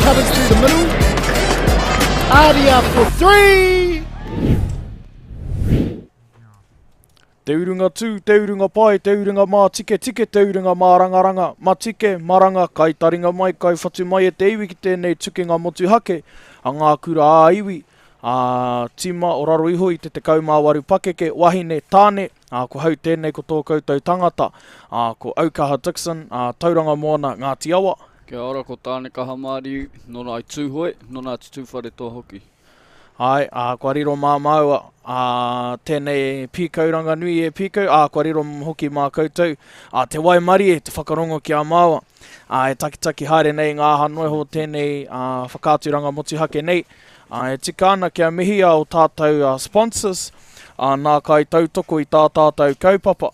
Cutters through the middle. Aria for three! Te urunga tū, te urunga pae, te urunga mātiketike, te urunga mārangaranga, matike, maranga, kai taringa mai, kai whatu mai e te iwi ki tēnei tukinga motuhake a ngā kura ā-iwi, ā, tīma o raro iho i te 18 pakeke, wahine, tāne, ā, ko hau tēnei ko tō koutou tangata, ā, ko Aukaha Dixon, ā, Tauranga Moana, Ngāti Awa. Kia ora, ko Tānekaha Māriu, nō Ngāi Tūhoe, nō Ngāti Tūwharetoa hoki. Āe, ā, kua riro mā māua, ā, tēnei pīkauranga nui e pīkau, ā, kua riro hoki mā koutou, ā, te waimarie, te whakarongo ki a māua, ā, e takitaki haere nei ngā aha noa iho tēnei, ā, whakaaturanga motuhake nei, ā, e tika ana kia mihia ō tātou, ā, sponsors, ā, nā kaitautoko i tā tātou kaupapa.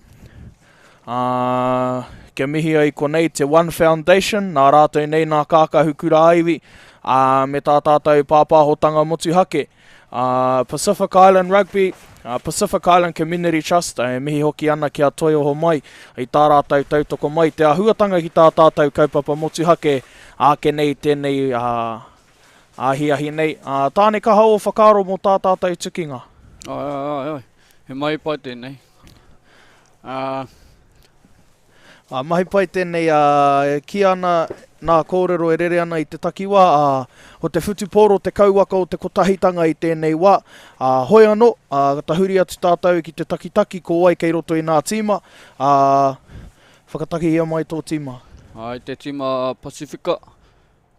Ā, kia mihi ai konei te One Foundation, nā rātou nei nā Kākahu Kura Ā-Iwi, ā, me tā tātou pāpāhotanga motuhake, ā, Pacific Island Rugby, ā, Pacific Island Community Trust, e mihi hoki ana ki a Toi Oho Mai i tā rātou tautoko mai te āhuatanga ki tā tātou kaupapa motuhake āke nei tēnei, ā, ahiahi nei. Ā, Tāne kaha ō whakaaro mō tā tātou tukinga. Āe, āe, āe, āe. He mahi pai tēnei. Ā. Ā, mahi pai tēnei, ā, e kī ana nā kōrero e rere ana i te takiwā, ā, ko te whutupōro te kauwaka o te kotahitanga i tēnei wā. Ā, hoi anō, ā, ka tahuri atu tātou ki te takitaki ko wai kei roto i nā tīma, ā, whakatakihia mai tō tīma. Ā, i te tīma Pasifika,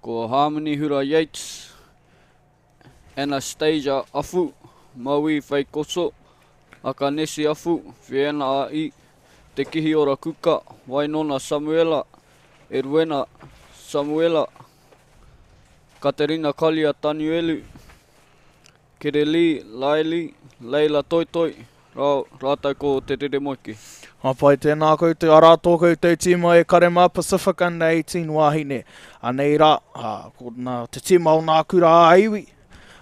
ko Harmony Hura Yates, Anastasia Afu, Maui Whaikoso, Akanesi Afu, Fiona A'i, Te Kihiora Kuka, Wainona Samuela, Eruena Samuela, Katerina Kalia Taniuelu, Kereli Laili, Leila Toitoi, rātou ko Te Reremoeke. Ka pai tēnā koutou, arā tō koutou tīma e kare mā Pacific Under 18 wāhine. Anei rā, ko nā, te tīma o nā kura ā-iwi,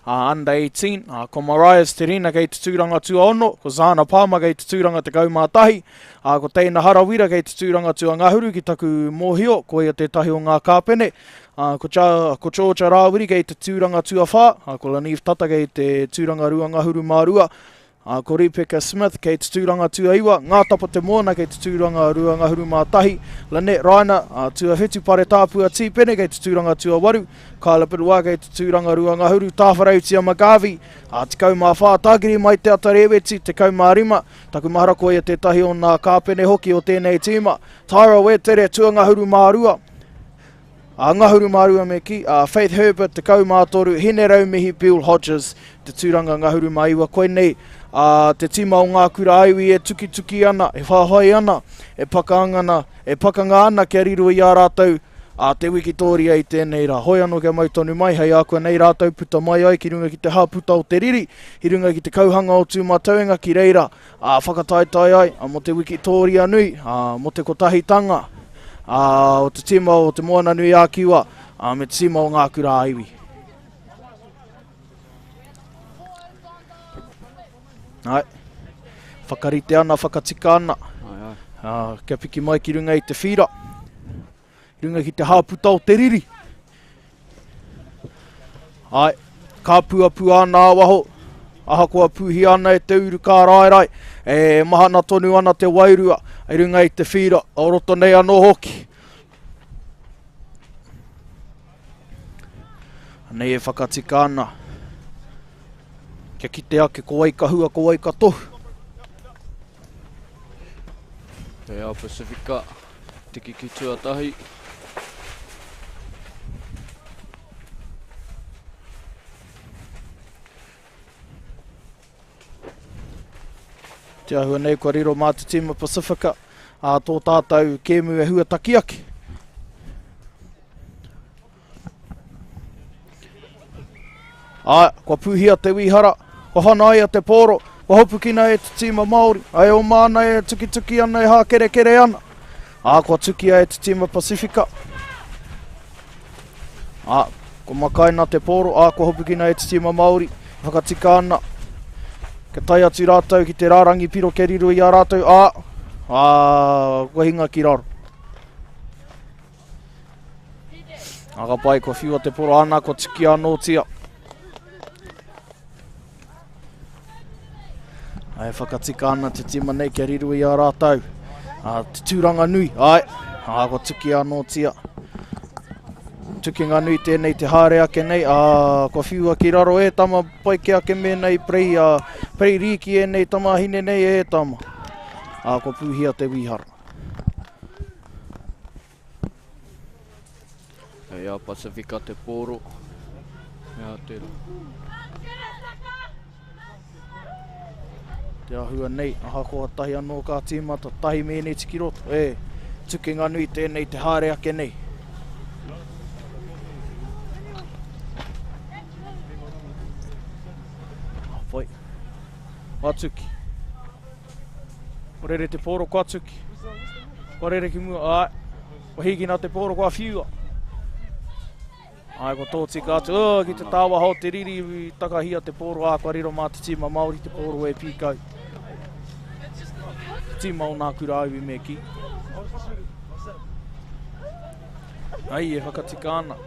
ā, Under 18, ā, ko Marias Te Rina kei te tūranga tuaono, ko Zana Palmer kei te tūranga 11, ā, ko Teina Harawira kei te tūranga tuangahuru ki taku mōhio, koia tētahi o ngā kāpene, ā, ko, Cha, ko Georgia Rāwiri kei te tūranga tuawhā, ā, ko Lanive Tata kei te tūranga ruangahuru mā rua, Ā, ko Ripeka Smith kei te tūranga tuaiwa, Ngātapa Te Moana kei te tūranga 21, Lynette Raina, ā, tuawhitu Paretāpua Tīpene kei te tūranga tuawaru, Kyla Benoit kei te tūranga ruangahuru, Tāwharautia McGarvey, ā, 14, Tākiri Mai Te Ata Rēweti, 15, taku mahara koia tētahi o nā kāpene hoki o tēnei tīma, Tyra Wetere, tuangahuru mā rua. A Ngahuru Mārua me kī, a Faith Herbert, 13, Hinerau Mihi Bill Hodges, te tūranga Ngahuru mā iwa. Koinei a, te tīma o ngā kura ā-iwi e tukituki ana, e whawhai ana, e pakanga e pakanga ana kia riro i a rātou a, te wikitōria i tēnei rā. Hoi anō kia mau tonu mai, hei ākuanei rātou puta mai ai ki runga ki te hāputa o te riri, ki runga ki te kauhanga o Tūmatauenga ki reira, ā, whakataetae ai mō te wikitōria nui, ā, mō te kotahitanga ā, o te tīma o Te Moananui-a-Kiwa, ā, me te tīma o Ngā Kura ā-Iwi. Ai, whakarite ana, whakatika ana, ā, kia piki mai ki runga i te whīra. Runga ki te hāputa o te riri. Ai, ka puapua ana a waho, ahakoa pūhia ana e te uru kāraerae, e mahana tonu ana te wairua i runga i te whīra, o roto nei anō hoki. Anei e whakatika ana. Kia kite ake ko wai ka hua, ko wai ka tohu. Te Ao Pasifika. Te kiki tuatahi. Te āhua nei kua riro mā te tīma Pasifika a tō tātou kēmu e huataki ake. Āe, kua pūhia te wīhara, kua whanaia te pōro, kua hopukina e te tīma Māori, e oma ana, e tukituki ana, e hākerekere ana. Ā, kua tukia e te tīma Pasifika. Ā, kua makaina te pōro, ā, kua hopukina e te tīma Māori, e whakatika ana. Kia tae atu rātou ki te rārangi piro kia riro i a rātou, ā, ā, kua hinga ki raro. Ā, ka pai, kua whiua te poro ana, kua tukia anōtia. Ai, whakatika ana te tima nei kia riro i a rātou. Ā, te tūranga nui, ai, ā, kua tukia anōtia. Tukinga nui tēnei te haere ake nei, ā, kua whiua ki raro e tama, pai ke ake mēnei prei, ā, prei rīki ēnei tamāhine nei e tama. Ā, kua pūhia te wīhara. Hei a Pasifika te pōro. Mea te Te āhua nei, ahakoa tahi anō ka tīmata, tahi mēneti ki roto, e, tukinga nui tēnei te haere ake nei. Whai. Kua tuki. Kua rere te pōro, kua tuki. Kua rere ki mua, āe. Kua hīkina te pōro, kua whiua. Āe, kua tōtika atu, oh, ki te tāwaha o te riri, i takahia te pōro, ā, kua riro mā te tīma Māori te pōro e pīkau. Te tīma o nā kura iwi me kī. Ai, e whakatika ana.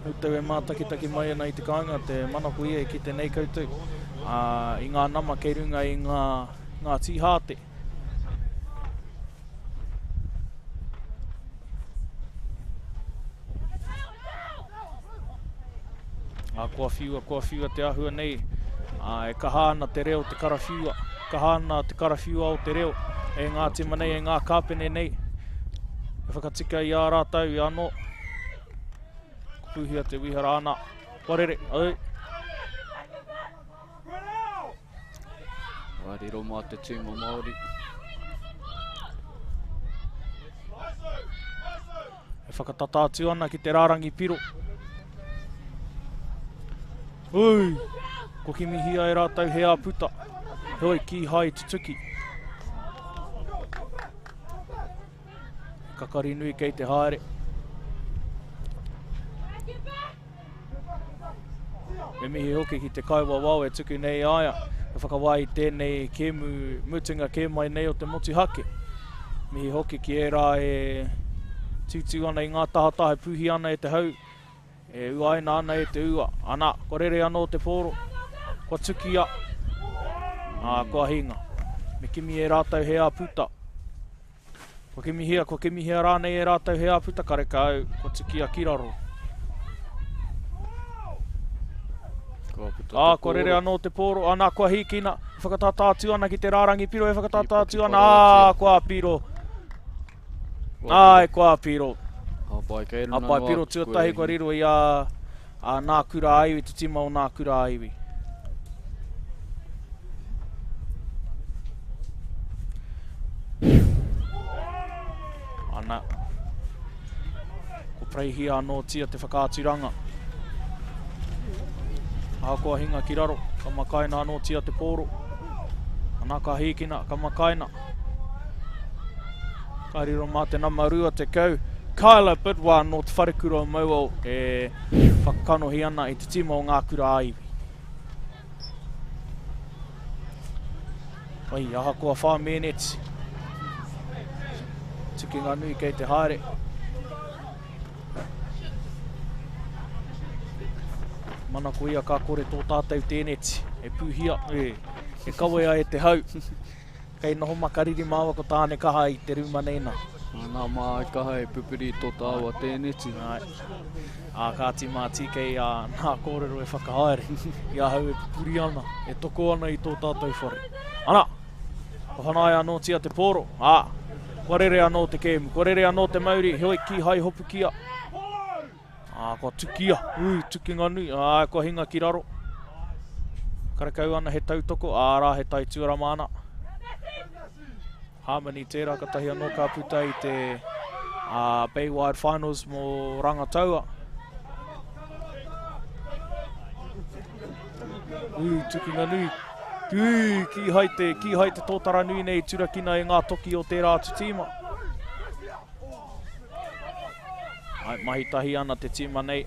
Koutou e mātakitaki mai ana i te kāinga, te manako ia e kite nei koutou, ā, i ngā nama kei runga i ngā, ngā tīhāte. Ā, kua whiua, kua whiua te āhua nei, ā, e kaha ana te reo te karawhiua, kaha ana te karawhiua o te reo e ngā tima nei, e ngā kāpene nei, e whakatika i ā rātou anō. Ko pūhia te wihara ana, kua rere, oi. Ka riro mā te tīma Māori. E whakatata atu ana ki te rārangi piro. Ui! Ko kimihia e rātou he āputa. Heoi, kīhai tutuki. Kakari nui kei te haere. Me mihi hoki ki te kaiwawao e tuku nei i a ia e whakawā i tēnei kēmu mutunga kē mai nei o te motuhake. Mihi hoki ki ērā e tūtū ana i ngā tahataha e pūhi ana e te hau, e uaina ana e te ua. Ana, kua rere anō te pōro, kua tukia, ā, kua hinga. Me kimi e rātou he āputa. Kua kimihia, kua kimihia rānei e rātou he āputa karekau, kua tukia ki raro. Kua puta Ā, te kua rere pōro. anō te pōro, ana, kua hīkina, e whakatātā atu ana ki te rārangi piro, e whakatātā atu ana, ā, kua piro. Āe, kua piro. Hāpai kei runa Hāpai noa piro atu koe tuatahi e kua riro i a, a Nā Kura Āiwi, te tima o Nā Kura Āiwi. Ana. Ko Preihia anōtia te whakaaturanga. Ahakoa hinga ki raro, ka makaina anōtia te pōro. Ana ka hīkina, ka makaina. Ka riro mā te nama 20, Kyla Bidwa nō Te Wharekura o Mauao e whakakanohi ana i te tīma o Ngā Kura ā-Iwi. Ai, ahakoa whā mēneti. Tukinga nui kei te haere. Mana ko ia ka kore tō tātou tēneti. E pūhia, e, e kawea e te hau. Kei noho makariri māua ko Tāne Kaha i te rūma nei nā. Nā mā kaha e pupuri tō tāua tēneti. Āe. Ā, kāti mā TK ā, nā kōrero e whakahaere i ahau e pupuri ana, e toko ana i tō tātou whare. Ana! Kua whanaia anōtia te pōro, ā, kua rere anō te kēmu, kua rere anō te mauri, heoi kīhai hopukia. Ā, kua tukia, ui, tukinga nui, ā, kua hinga ki raro. Karekau ana he tautoko, ā, rā he taituara māna. Harmony tērā katahi anō ka puta i te uh, Baywide Finals mō Rangataua. Ui, tukinga nui. Ui, kīhai te, kīhai te tōtara nui nei turakina e ngā toki o tērā atu tīma. Ai, mahi tahi ana te tīma nei.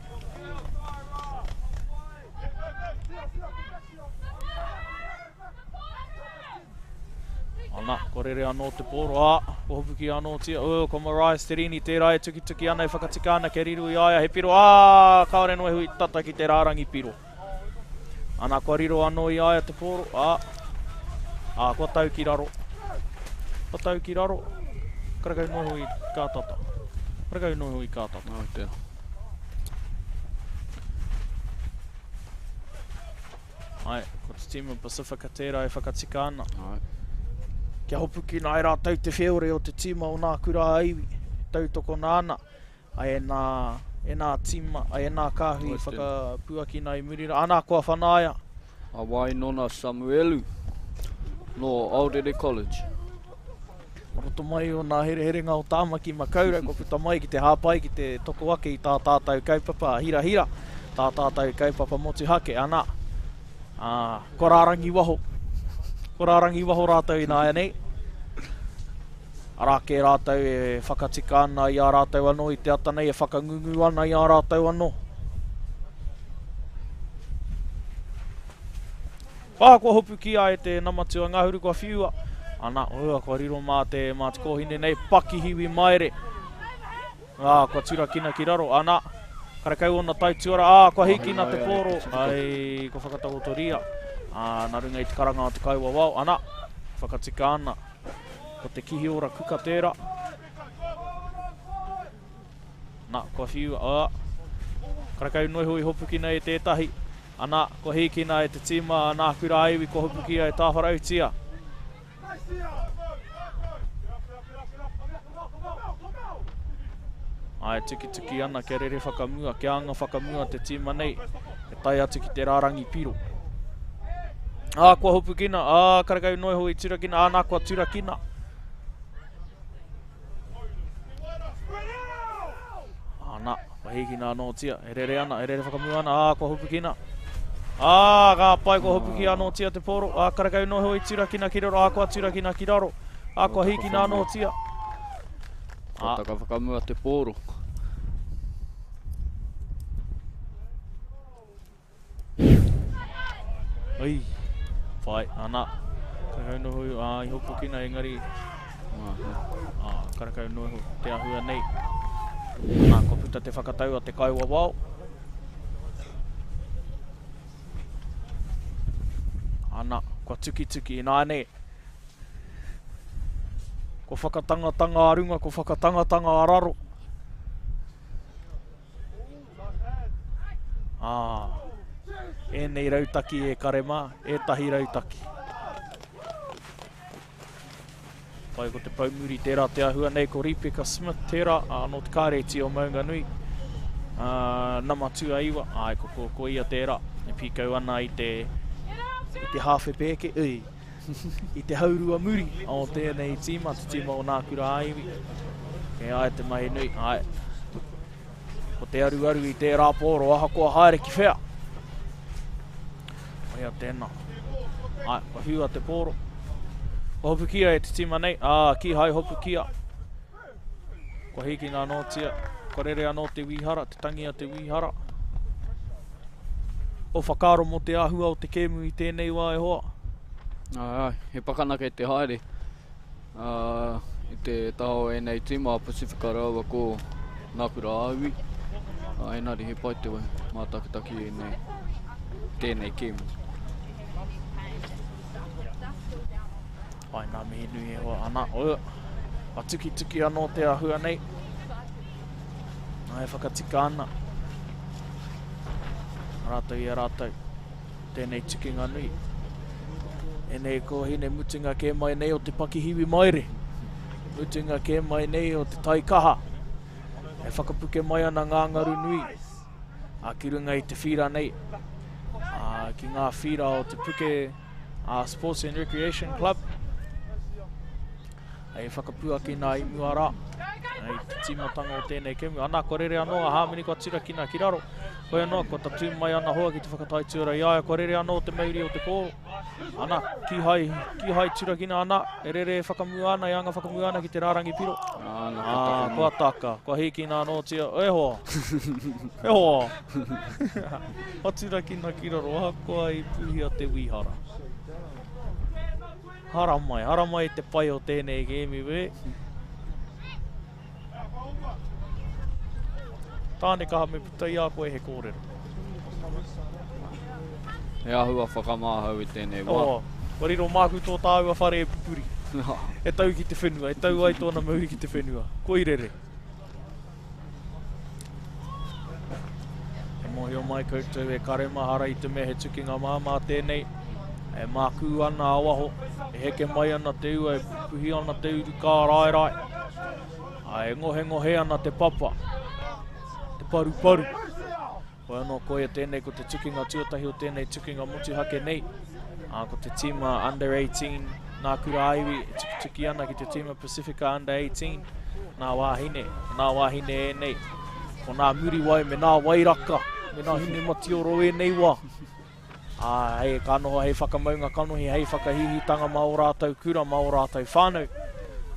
Ana, kua rere anō te pōro, ā, kua hopuki anōtia, ū, ko Marias Te Rini tērā e tukituki ana, e whakatika ana kia riro i a ia he piro, ā, kāore noa e hui tata ki te rārangi piro. Ana, kua riro anō i a ia te pōro, ā, ā, kua tau ki raro. Kua tau ki raro. Karekau noa iho i kā tata. Karekau noa iho i kā tata. Nā te. Ae, ko te tīma Pasifika tērā e whakatika ana. Ae. Kia hopukina ai rātou te wheore o te tīma o nā kura a iwi, tautokona ana ai e nā, e nā tīma, ai e nā kāhui whakapuakina i muri rā. Ana, kua whanaia. A Wainona Samuelu, nō Aorere College. O roto mai o nā hereherenga o Tāmaki Makaurau kua puta mai ki te hāpai ki te toko ake i tā tātou kaupapa hirahira, tā tātou kaupapa motuhake, ana, ā, kua rārangi waho, kua rārangi waho rātou ināianei. Arā kē rātou e whakatika ana i a rātou anō i te ata nei, e whakangungu ana i a rātou anō. Ā, kua hopukia e te nama tuangahuru, kua whiua. Ana, ua, kua riro mā te, mā te kōhine nei, pakihiwi maere. Ā, kua turakina ki raro, ana, karekau ōna taituara, ā, kua hīkina te pōro, ai, kua whakatakotoria. Ā, nā runga i te karanga o te kaiwawao, ana, whakatika ana. Ko te kihiora kuka tērā. Nā, kua whiua, ā, karekau noa iho i hopukina e tētahi. Ana, kua hīkina e te tīma a Nāku Rāiwi, kua hopukia e Tāwharautia. Āe, tukituki ana kia rere whakamua, kia anga whakamua te tīma nei, e tae atu ki te rārangi piro. Ā, kua hopukina, ā, karekau noa iho i turakina, ā, nā, kua turakina. Ana, kua hīkina anōtia, e rere ana, e rere whakamua ana, ā, kua hopukina. Ā, ka pai, kua hopukia anōtia te pōro, ā, karekau noa iho i turakina ki raro, ā, kua turakina ki raro, ā, kua hīkina anōtia. Kua taka whakamua te pōro. Oi, pai, ana. Karekau noho, ā, i hopukina engari, ā, karekau noho te ahua nei. Ana, kua puta te whakatau a te kaiwawao. Ana, kua tukituki ināianei. Kua whakatangatanga a runga, kua whakatangatanga a raro. Ā, ēnei rautaki e kare mā, ētahi rautaki. Pai ko te poumuri tērā te ahua nei, ko Ripeka Smith tērā, ā, nō te kāreti o Maunganui, ā, nama tuaiwa, āe, ko, ko, ko ia tērā, e pīkau ana i te, i te hāwhe pēke, ui, i te haurua muri o tēnei tīma, te tīma o Nā Kura Ā-Iwi. Kei a ia te mahi nui, āe. Ko te aruaru i tērā pōro, ahakoa haere ki whea. Koia tēnā. Āe, kua whiua te pōro. Kua hopukia e te tīma nei, ā, kīhai hopukia. Kua hīkina anōtia, kua rere anō te wīhara, te tangi a te wīhara. O whakaaro mō te āhua o te kēmu i tēnei wā e hoa? Āe, āe, he pakana kei te haere i te taha o ēnei tīma a Pasifika rāua ko Ngākura Āiwi. Engari he pai te mātakitaki ēnei, tēnei kēmu. Ai, nā mihi nui e hoa ana. O, a tukituki anō te ahua nei. Nā e whakatika ana. Rātou i a rātou. Tēnei tukinga nui. Enei kōhine mutunga kē mai nei o te pakihiwi maere. Mutunga kē mai nei o te taikaha. E whakapuke mai ana ngā ngaru nui. A ki runga i te whīra nei. A, ki ngā whīra o te puke a Sports and Recreation Club. Hei whakapuakina i mua rā, i te tīmatanga o tēnei kemu. Ana, kua rere anō a Hāmini, kua turakina ki raro. Koe anō, kua tatū mai ana hoa ki te whakataituara i a ia, kua rere anō te mauri o te pōro. Ana, kīhai, kīhai turakina ana, e rere whakamua ana, e anga whakamua ana ki te rārangi piro. Ana, Ā, kua taka, kua hīkina anōtia, e hoa, e hoa. Kua turakina ki raro, ahakoa i pūhia te wīhara. Haramai, haramai te pai o tēnei gēmi, wē. Tāne kaha me puta i a koe he kōrero. He āhua whakamāhau i tēnei wā. Oh, kua riro māku tō tāua whare e pupuri. E tau ki te whenua, e tau ai tōna mauri ki te whenua. Koi rere. E mōhio mai koutou e kare mahara i te mea he tukinga māmā tēnei. E mākū ana a waho, e heke mai ana te ua, e pupuhi ana te uru kāraerae. Ā, e ngohengohe ana te papa, te paruparu. Hoi anō, koia tēnei ko te tukinga tuatahi o tēnei tukinga motuhake nei. Ā, ko te tīma Under 18 nā Kura Aiwi e tukituki ana ki te tīma Pasifika Under 18 nā wāhine, nā wāhine ēnei. Ko nā Muriwai me nā Wairaka, me nā Hinematioro ēnei wā. Ā, hei, ka noho hei whakamaunga kanohi, hei whakahīhītanga mā ō rātou kura, mā ō rātou whānau,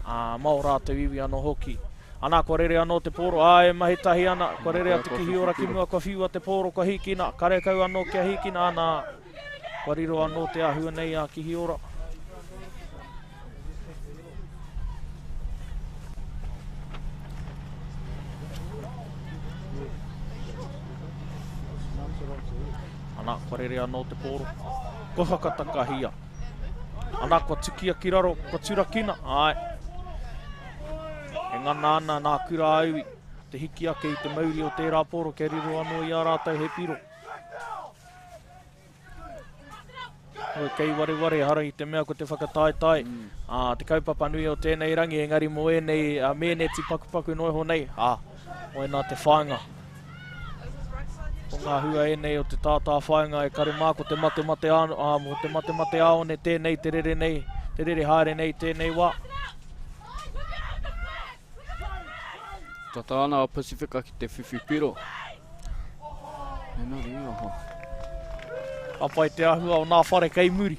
ā, mā ō rātou iwi anō hoki. Anā, kua rere anō te pōro, ā, e mahi tahi ana, kua rere a Te Kihiora ki mua, kua whiua te pōro, kua hīkina, karekau anō kia hīkina, anā, kua riro anō te āhua nei a Kihiora. Ana, kua rere anō te pōro. Kua whakatakahia. Ana, kua tukia ki raro, kua turakina. Āe. E ngana ana nā kura auwi te hiki ake i te mauri o tērā pōro kia riro anō i a rātou he piro. Hoi, kei wareware, ehara i te mea ko te whakataetae, mm. ā, te kaupapa nui o tēnei rangi, engari mō ēnei mēneti pakupaku noa iho nei, ā, koinā te whāinga. Ko ngā hua ēnei o te tātā whāinga e kare mā, ko te matemate ā, ā, mō te matemate āone tēnei te rere nei, te rere haere nei tēnei wā. Tata ana a Pasifika ki te whiwhi piro. Engari aha. Ka pai te ahua o nā whare kei muri.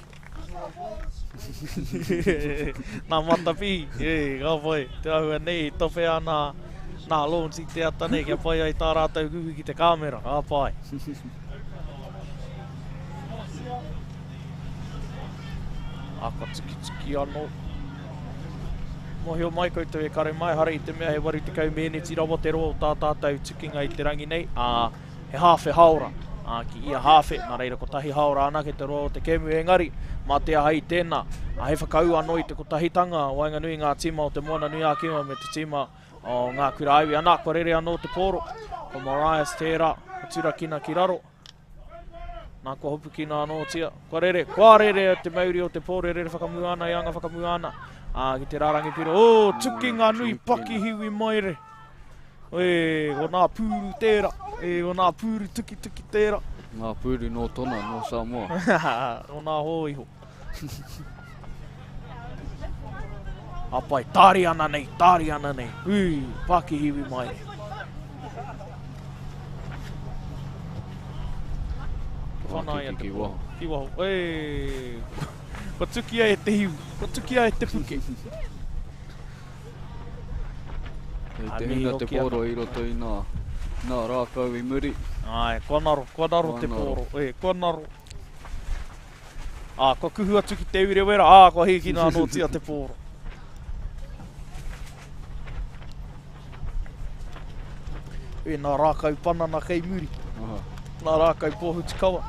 nā Matapihi, e, ka pai te ahua nei, tope ana nā Lawrence i te ata nei kia pai ai tā rātou kuhu ki te kāmera, ka pai. Ā, kua tukituki anō. Mōhio mai koutou e kare mai, hara i te mea he 80 mēneti rawa te roa o tā tātou tukinga i te rangi nei, ā, he hāwhe hāora, ā, ki ia hāwhe, nā reira kotahi hāora anake te roa o te kēmu, engari, mā te aha i tēnā, ā, he whakaū anō i te kotahitanga waenganui i ngā tīma o Te Moana-nui-a-Kiwa me te tīma o Ngā Kura Iwi. Anā, kua rere anō te pōro, ko Marias tērā, kua turakina ki raro. Nā, kua hopukina anōtia. Kua rere, kua rere te mauri o te pō, rere whakamua ana, e anga whakamua ana. Ā, ki te rārangi piro. Ō, tukinga nui pakihiwi mai re. E, ko nā pūru tērā. E, ko nā pūru tukituki tērā. Ngā pūru nō Tona, nō Samoa. Nō nā hōiho. A pai, tāri ana nei, tāri ana nei. Ui, pakihiwi mai. Whanaia te waho. Ki waho. E, kua tukia e te hiwi, kua tukia e te puke. Kei te huna te pōro i roto i nā, nā rākau i muri. Ai, kua naro, kua naro te pōro. E, kua naro. Ā, kua kuhu atu ki te urewera, ā, kua hīkina anōtia te pōro. E, nā rākau panana kei muri. Aha. Nā rākau pōhutukawa.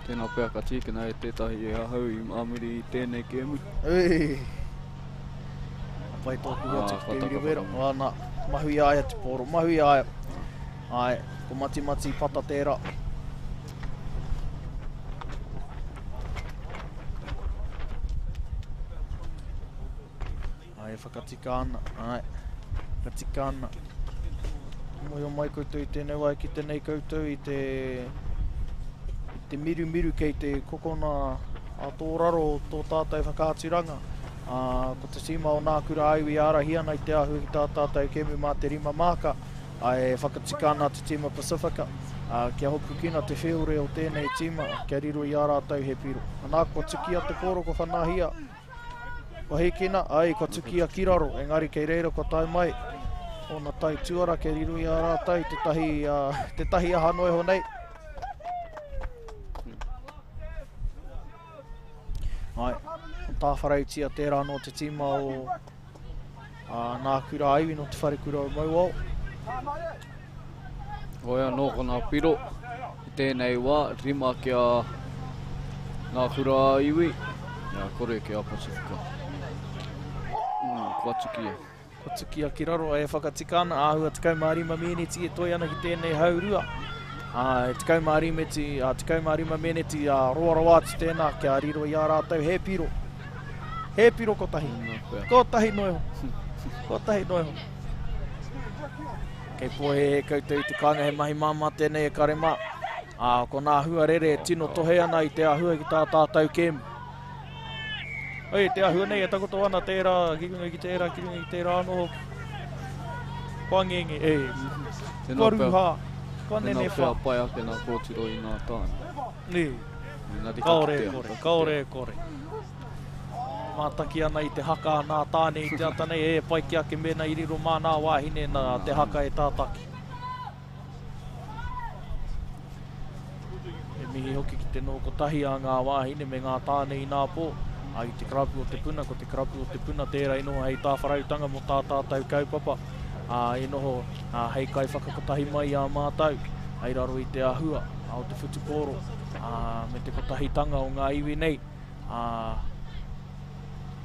Tēnā pea ka tīkina e tētahi e ahau i ā muri i tēnei kēmu. Ei. Ka pai tō kuhu atu ki te urewera. Ā, nā, mahu i a ia te pōro, mahu i a ia. Āe, ko Matimati Pata tērā. Ai, e whakatika ana, ai, whakatika ana. Moio mai koutou i tēnei wā, ki tenei koutou i te, i te mirumiru kei te kokona a tō raro o tō tātou whakaaturanga. Ā, ko te tīma o Nā Kura Aiwi ārahi ana i te āhua ki tā tātou kēmu mā te rima māka. Ā, e whakatika ana te tīma Pasifika, ā, kia hopukina te wheore o tēnei tīma, kia riro i a rātou he piro. Anā, kua tukia te pōro, kua whanahia, kua hīkina, ai, kua tukia ki raro, engari kei reira kua tae mai ōna tai tuara kia riro i a rātou tētahi, ā, tētahi aha noa iho nei. Ai, Tāwharautia tērā nō te tīma o nā Kura Aiwi nō Te Wharekura o Mauao. Hoi anō ko nā piro i tēnei wā, rima ki a nā Kura Aiwi, kia kore ki a Pasifika. Mm, kua tukia. Kua tukia ki raro e whakatika ana, āhua 15 meneti e toe ana ki tēnei haurua. Ā, e 15 meti, ā, 15 meneti ā, roa rawa atu tēnā kia riro i a rātou he piro. He piro kotahi. Kotahi noa iho. Kotahi noa iho. Kei pōhēhē koutou i te kāinga he mahi māmā tēnei e kare mā. Ā, ko nā huarere e tino tohe ana i te āhua ki tā tātou kēmu. Oi, te ahua nei e takoto ana tērā ki runga ki tērā, ki runga ki tērā anō hoki. Kua ngenge, e. Kua rūhā, kua nene wha. Tēnā pea pai ake nā kōtiro i nā tāne. Nē. Kaore e kore, kaore e kore. Mātaki ana i te haka a nā tāne i te ata nei, e pai ki ake mēnā i riro mā nā wāhine nā te haka e tātaki. He mihi hoki ki te noho kotahi a ngā wāhine me ngā tāne ināpō, ā, i te karapu o Te Puna, ko te karapu o Te Puna tērā i noho hei tāwharautanga mō tā tātou kaupapa, ā, i noho hei kaiwhakakotahi mai i a mātou, i raro i te āhua o te whutupōro, ā, me te kotahitanga o ngā iwi nei, ā,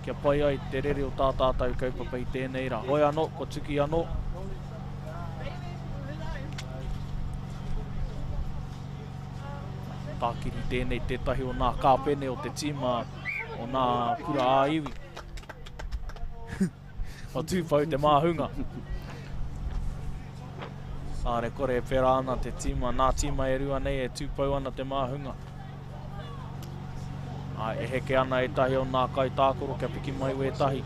kia pai ai te rere o tā tātou kaupapa i tēnei rā. Hoi anō, kua tuki anō. Tākiri tēnei tētahi o nā kāpene o te tīma o nā kura ā-iwi. Kua tūpou te māhunga. Kāre kore e pērā ana te tīma, nā tīma e rua nei e tūpou ana te māhunga. Ā, e heke ana ētahi o nā kaitākaro kia piki mai wētahi.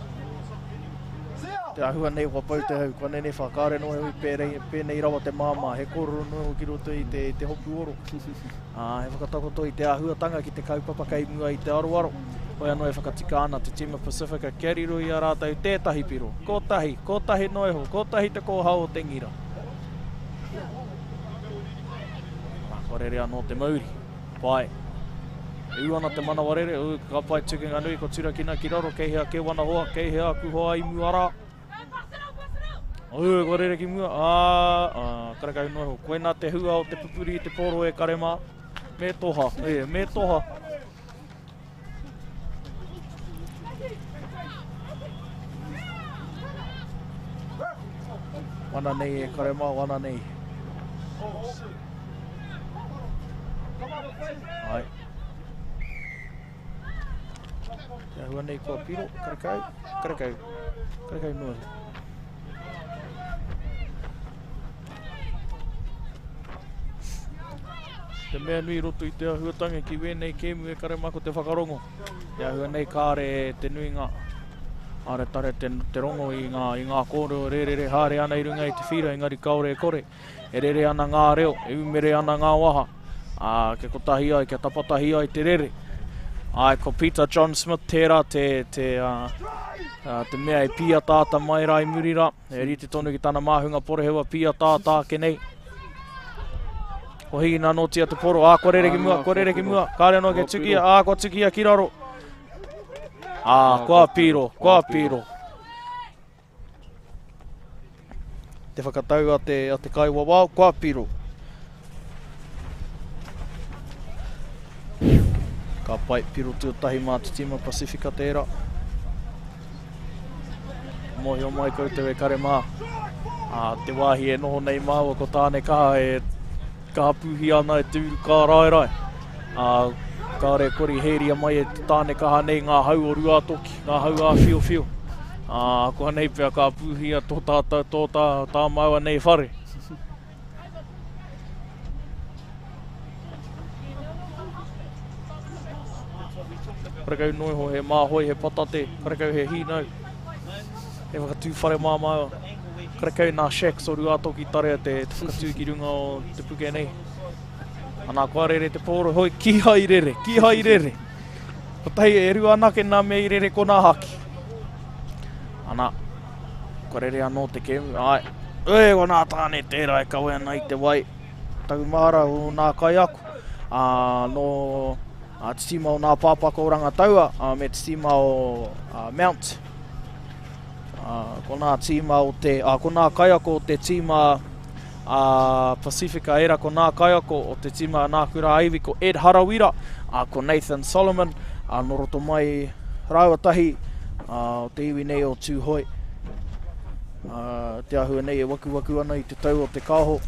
Te āhua nei kua pau te hau, kua nenewha, kāre noa iho i pērei, pēnei rawa te māmā, he kōrero noa iho ki roto i te, te hopu oro. Ā, he whakatakoto i te āhuatanga ki te kaupapa kei mua i te aroaro. Hoi anō e whakatika ana te tīma Pasifika kia riro i a rātou tētahi piro. Kotahi, kotahi noa iho, kotahi te kōhao o te ngira. Nā, kua rere anō te mauri. Pai. E ū ana te manawa rere, ū, ka pai tukinga nui, kua turakina ki raro, kei hea kē wana hoa, kei hea aku hoa i mua rā. Ū, kua rere ki mua, ā, ā, karekau noa iho. Koinā te hua o te pupuri i te pōro e kare mā. Me toha, e, me toha. Wana nei e kare mā, wana nei. Ai. Te ahua nei kua piro, karekau, karekau, karekau noa. Te mea nui i roto i te ahuatanga ki wēnei kēmu e kare mā ko te whakarongo. Te ahua nei kāre te nuinga are tare te, te rongo i ngā, i ngā kōrero rērere haere ana i runga i te whira, engari kāore e kore. E rere ana ngā reo, e umere ana ngā waha, ā, kia kotahi ai, kia tapatahi ai te rere. Āe, ko Peter John Smith tērā te, te, uh, te mea e pīataata mai rā i muri rā. E rite tonu ki tana māhunga porohewa pīataata ake nei. Ko hīna anōtia te poro, ā, kua rere ki mua, kua rere ki mua, kāre anō kia tukia, ā, kua tukia ki raro. Ā, kua pīro, kua pīro. Te whakatau a te, a te kaiwawao, kua pīro. Ka pai, piro tuatahi mā te tīma Pasifika tērā. Mōhio mai koutou e kare mā, ā, te wāhi e noho nei māua ko Tāne Kaha e kaha pūhia ana e te uru kāraerae. Ā, kāre kore i hēria mai e te Tāne Kaha nei ngā hau o Ruātoki, ngā hau āwhiowhio. Ā, koanei pea ka pūhia tō tātou, tō tā, tā māua nei whare. Karekau noa iho he māhoi, he patate, karekau he hīnau, he whakatū whare māmā, karekau nā shacks o Ruātoki tarea te, te whakatū ki runga o te puke nei. Anā, kua rere te pōro, hoi, kīhai rere, kīhai rere. Kotahi e rua anake nā mea i rere ko nā haki. Ana, kua rere anō te kēmu, āe. Ue, ko nā tāne tērā e kawe ana i te wai. Taku mahara o nā kaiako. Ā, nō... Te tīma o Nā Pāpaka o Rangataua me te tīma o Mount. Ko nā tīma o te, ko nā kaiako o te tīma a Pasifika era, ko nā kaiako o te tīma Nā Kura Iwi, ko Ed Harawira, ko Nathan Solomon, nō roto mai rāua tahi o te iwi nei o Tūhoe. Te āhua nei e wakuwaku ana i te tau o te kāho.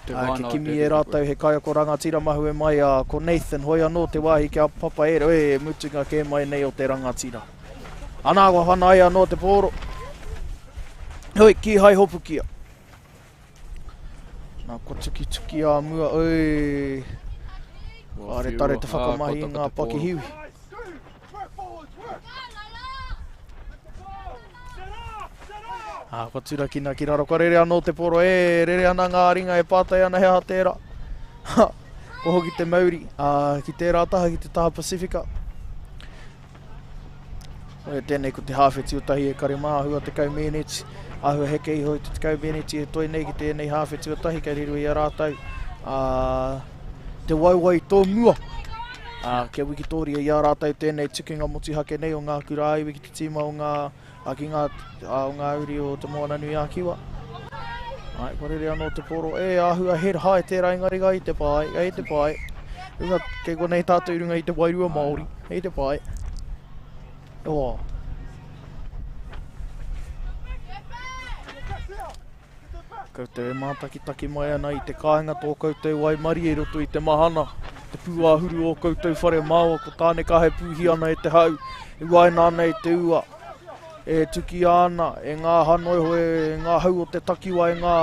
Te wānau Kia kimi e rātou he kaiako rangatira mahue mai, ā, ko Nathan hoi anō te wāhi kia papa e, e mutunga kē mai nei o te rangatira. Anā, kua whanaia anō te pōro. Hoi, kīhai hopukia. Nā, kua tukituki ā mua, oi, kāre tare te whakamahi i ngā pakihiwi. Ā, kua turakina ki raro, kua rere anō te poro, e, rere ana ngā ringa e pātai ana he aha tērā. Ha, kua hoki te mauri, ā, ki tērā taha, ki te taha Pasifika. Koia tēnei ko te hāwhe tuatahi e kare mā, āhua 10 mēneti, āhua heke iho i te 10 mēneti e toe nei ki tēnei hāwhe tuatahi kei riro i a rātou. Ā, te waewae tō mua. Ā, kia wikitōria i a rātou tēnei tukinga motuhake nei o ngā kura ā-iwi ki te tīma o ngā, ā, ki ngā, ā, o ngā uri o Te Moananui-a-Kiwa. Āe, kua rere anō te poro. E, āhua head high tērā engari kai te pae, kai te pae. Runga, kei konei tātou i runga i te wairua Māori, kei te pae. Oh. Koutou e mātakitaki mai ana i te kāinga tō koutou waimarie i roto i te mahana, te pūāhuru o koutou whare māoa ko Tānekaha e pūhi ana e te hau, e uaina ana e te ua, e tukia ana e ngā hanoiho e ngā hau o te takiwa e ngā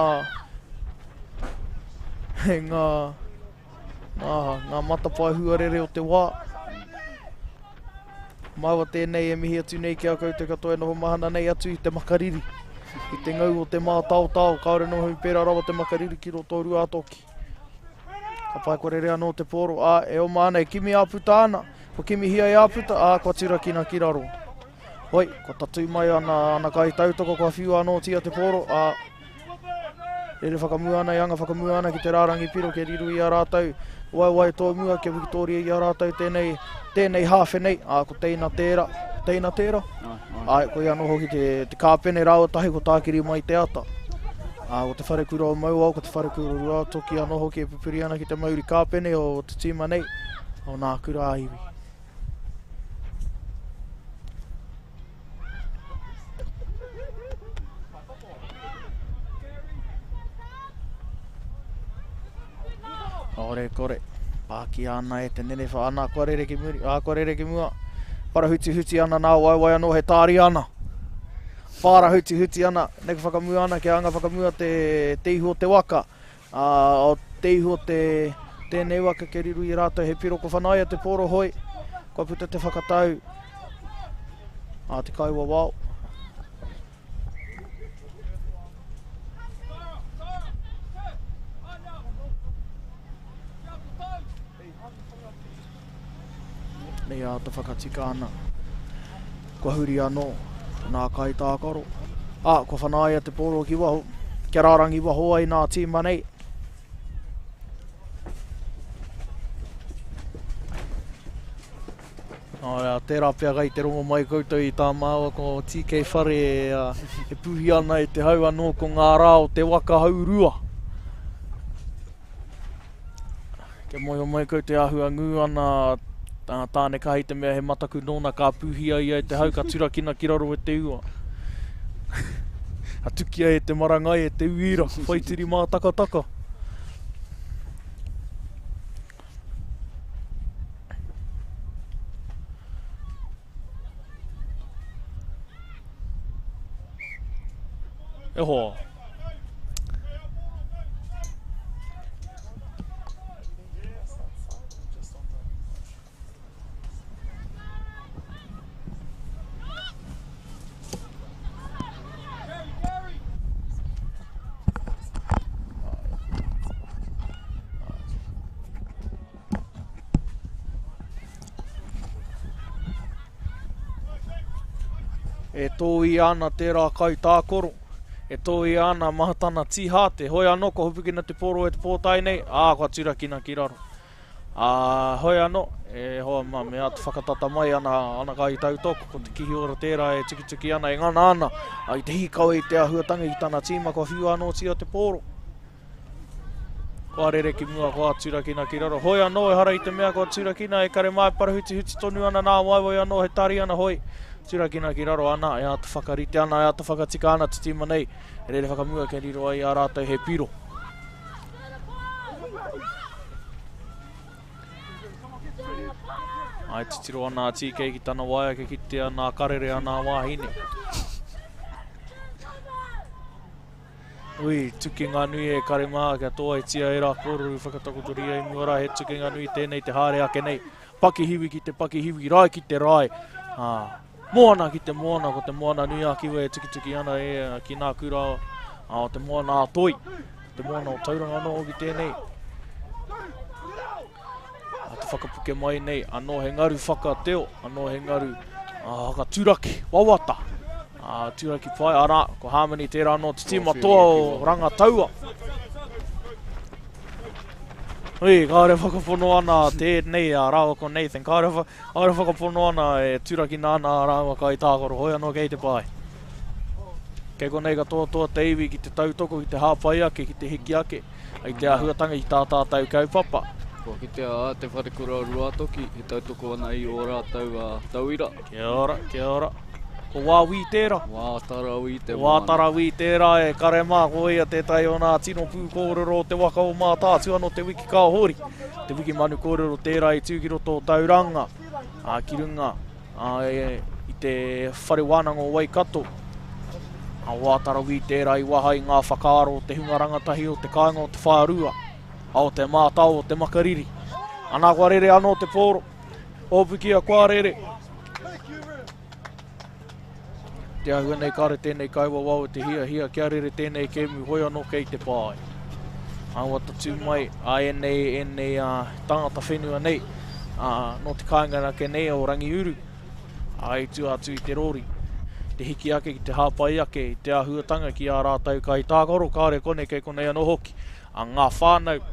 e ngā ngā, ngā matapae huarere o te wā. Māua tēnei e mihi atu nei ki a koutou katoa e noho mahana nei atu i te makariri, i te ngau o te mātaotao, kāore noho i pērā rawa te makariri ki roto o Ruātoki. Ka pai kua rere anō te pōro, ā, e oma ana, e kimi āputa ana, kua kimihia e āputa, ā, kua turakina ki raro. Hoi, kua tatū mai ana, ana kaitautoko, kua whiua anōtia te pōro, ā, Rere whakamua ana, e anga whakamua ana ki te rārangi piro kia riro i a rātou waewae tōmua kia wikitōria i a rātou tēnei, tēnei hāwhe nei, ā, ko Teina tērā, Teina tērā? Āe, koia anō hoki te, te kāpene rāua tahi ko Tākiri mai te ata. Ā, ko te wharekura o Mauao, ko te wharekura o Ruātoki anō hoki e pupuri ana ki te mauri kāpene o te tīma nei, o nā kura ā-iwi. Ore kore. Pākia ana e te nenewha. Ana, kua rere ki muri. Ā, kua rere ki mua. Parahutihuti ana nā waewae anō he tāria ana. Pārahutihuti ana. Neke whakamua ana kia anga whakamua te, te ihu o te waka. Ā, o te ihu o te, tēnei waka kia riro i rātou he piro ko whanaia te porohoi, kua puta te whakatau a te kaiwawao. Nei āta whakatika ana. Kua huri anō nā kaitākaro. Ā, kua whanaia te pōro ki waho, kia rārangi waho ai nā tīma nei. Nā reira, tērā pea kai te rongo mai koutou i tā māua ko TK Whare e, e pūhi ana i te hau anō ko ngā rā o te waka haurua. Kia mōhio mai koutou āhua ngū ana a Tānekaha i te mea he mataku nōna ka pūhia ia e te hau ka turakina ki raro e te ua. Ka tukia e te marangai e te uira, whaitiri mātakataka. E hoa. E tōia ana tērā kaitākoro, e tōia ana mā tana tīhāte, hoi anō kua hopukina te pōro e te pōtae nei, ā, kua turakina ki raro. Ā, hoi anō, e hoa mā, me āta whakatata mai ana, ana kaitautoko, ko te kihiora tērā e tukituki ana, e ngana ana, i te hīkawe i te āhuatanga i tana tīma kua whiua anōtia te pōro. Kua rere ki mua, kua turakina ki raro. Hoi anō, ehara i te mea kua turakina, e kare mā e parahutihuti tonu ana nā waewae anō, he tari ana hoi. Turakina ki raro ana, e āta whakarite ana, e āta whakatika ana te tīma nei. E rere whakamua kia riro ai i a rātou he piro. Ai titiro ana a TK ki tana waea kia kitea nā karere a nā wāhine. Ui, tukinga nui e kare mā, kia tōaitia e rā kōrero i whakatakotoria i mua rā, he tukinga nui tēnei te haere ake nei. Pakihiwi ki te pakihiwi, rae ki te rae, ā, moana ki te moana, ko te moana nui a Kiwa e tukituki ana e, ki nā kura o te moana a Toi, te moana o Tauranga anō hoki tēnei. A te whakapuke mai nei, anō he ngaru whakateo, anō he ngaru whakaturaki, wawata. A turaki pai, arā, ko Harmony tērā anō te tīma toa o Rangataua. Ui, kāore whakapono ana tēnei a rāua ko Nathan. Kāore, kāore whakapono ana e turakina ana a rāua kai tākaro. Hoi anō kei te pae. Kei konei ka toatoa te iwi ki te tautoko, ki te hāpai ake, ki te hiki ake. I te āhuatanga i tā tātou kaupapa. Kua kitea a Te Wharekura o Ruātoki e tautoko ana i ō rātou tauira. Kia ora, kia ora. Ko Wā Wī tērā. Wā Tara Wī te moana. Wā Tara Wī tērā e kare mā, ko ia tētahi o nā tino pūkōrero o te waka o Mātaatua nō te wiki ka hori. Te wiki manu kōrero tērā i tū ki roto o Tauranga, ā, ki runga. Ā, i te Whare Wānanga o Waikato, a Wātarawī tērā i waha i ngā whakaaro o te hunga rangatahi o te kāinga o Te Whārua, a o te mātao o te makariri. Anā kua rere anō te pōro. Ōpukia kua rere. Te āhua nei kāre tēnei kaiwawao i te hiahia kia rere tēnei kēmu hoi anō kei te pae. Aua tatū mai a ēnei, ēnei a, tangata whenua nei, ā, nō te kāinga ake nei o Rangiuru, ā, i tua atu i te rōri. Te hiki ake ki te hāpai ake i te āhuatanga ki ā rātou kaitākaro, kāore konei kei konei anō hoki, a ngā whānau,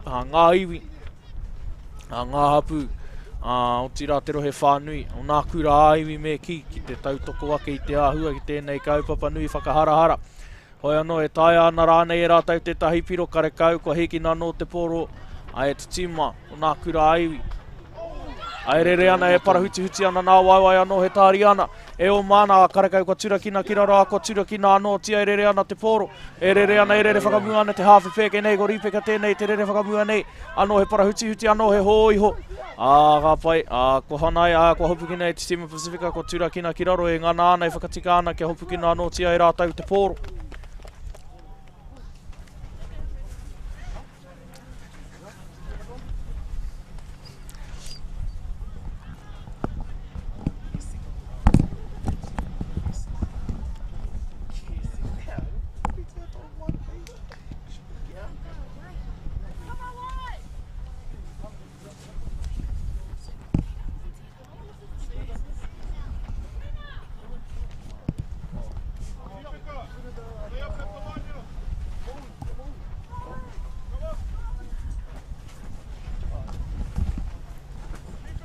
a ngā iwi, a ngā hapū, ā, otirā te rohe whānui, o nā kura ā-iwi me kī, ki te tautoko ake i te āhua ki tēnei kaupapa nui whakaharahara. Hoi anō, e taea ana rānei e rātou tētahi piro karekau kua hīkina anō te pōro a e te tīma o nā kura ā-iwi. A e rere ana, e parahutihuti ana nā waewae anō he tāria ana. E oma ana a karekau kua turakina ki raro a kua turakina anōtia e rere ana te pōro. E rere ana, e rere whakamua ana te hāwhe pēke nei, ko Rīpeka tēnei te rere whakamua nei. Anō he parahutihuti, anō he hōiho. Ā, ka pai, ā, kua whanai, ā, kua hopukina e te tīma Pasifika, kua turakina ki raro e ngana ana, e whakatika ana kia hopukina anōtia e rātou te pōro.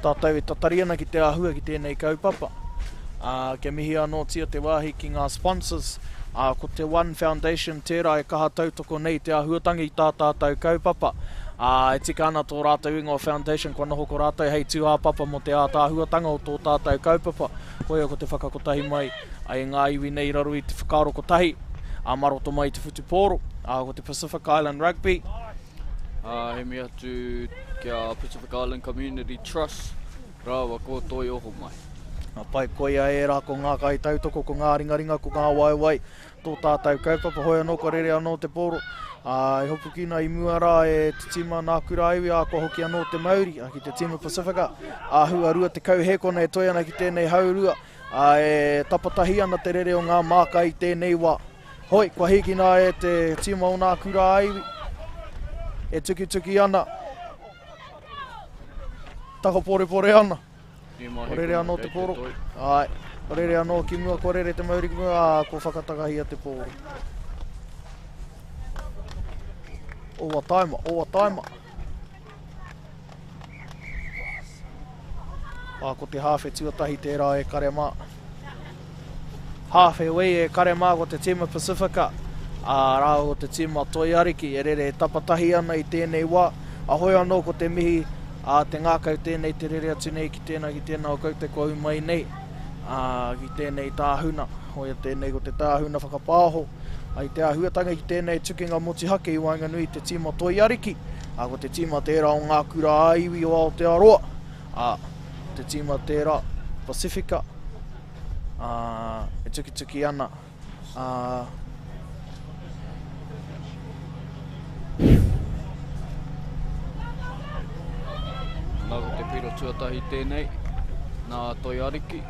Tātou e tatari ana ki te āhua ki tēnei kaupapa. Ā, kia mihi anōtia te wāhi ki ngā sponsors, ā, ko te One Foundation tērā e kaha tautoko nei te āhuatanga i tā tātou kaupapa. Ā, e tika ana tō rātou ingoa Foundation kua noho ko rātou hei tūāpapa mō te ātaahuatanga o tō tātou kaupapa. Koia ko te whakakotahi mai i ngā iwi nei i raro i te whakaaro kotahi, ā, mā roto mai i te whutupōro, ā, ko te Pacific Island Rugby. Ā, he mihi atu ki a Pacific Island Community Trust rāua ko Toi Ohomai. Ka pai, koia ērā ko ngā kaitautoko, ko ngā ringaringa, ko ngā waewae, tō tātou kaupapa, hoi anō kua rere anō te pōro. Ā, i hopukina i mua rā e te tīma nā Kuraiwi, ā, kua hoki anō te mauri ki te tīma Pasifika. Āhua 20 hēkona e toe ana ki tēnei haurua, ā, e tapatahi ana te rere o ngā māka i tēnei wā. Hoi, kua hīkina e te tīma o nā Kuraiwi, e tukituki ana, takaporepore ana. Kua rere anō te pōro. Āe, kua rere anō ki mua, kua rere te mauri ki mua, ā, kua whakatakahia te pōro. Owa taima, owa taima. Ā, ko te hāwhe tuatahi tērā e kare mā. Hāwhe wei e kare mā ko te tīma Pasifika, ā, rāua ko te tīma Toi Ariki e rere tapatahi ana i tēnei wā. Ahoi anō ko te mihi a te ngākau tēnei te rere atu nei ki tēnā ki tēnā o koutou kua ū mai nei, ā, ki tēnei tāhuna. Hoia tēnei ko te tāhuna whakapāho i te āhuatanga ki tēnei tukinga motuhake i waenganui i te tīma Toi Ariki, ā, ko te tīma tērā o ngā kura ā-iwi o Aotearoa. Ā, ko te tīma tērā, Pasifika, ā, e tukituki ana, ā, Nā ko te piro tuatahi tēnei, nā Toi Ariki.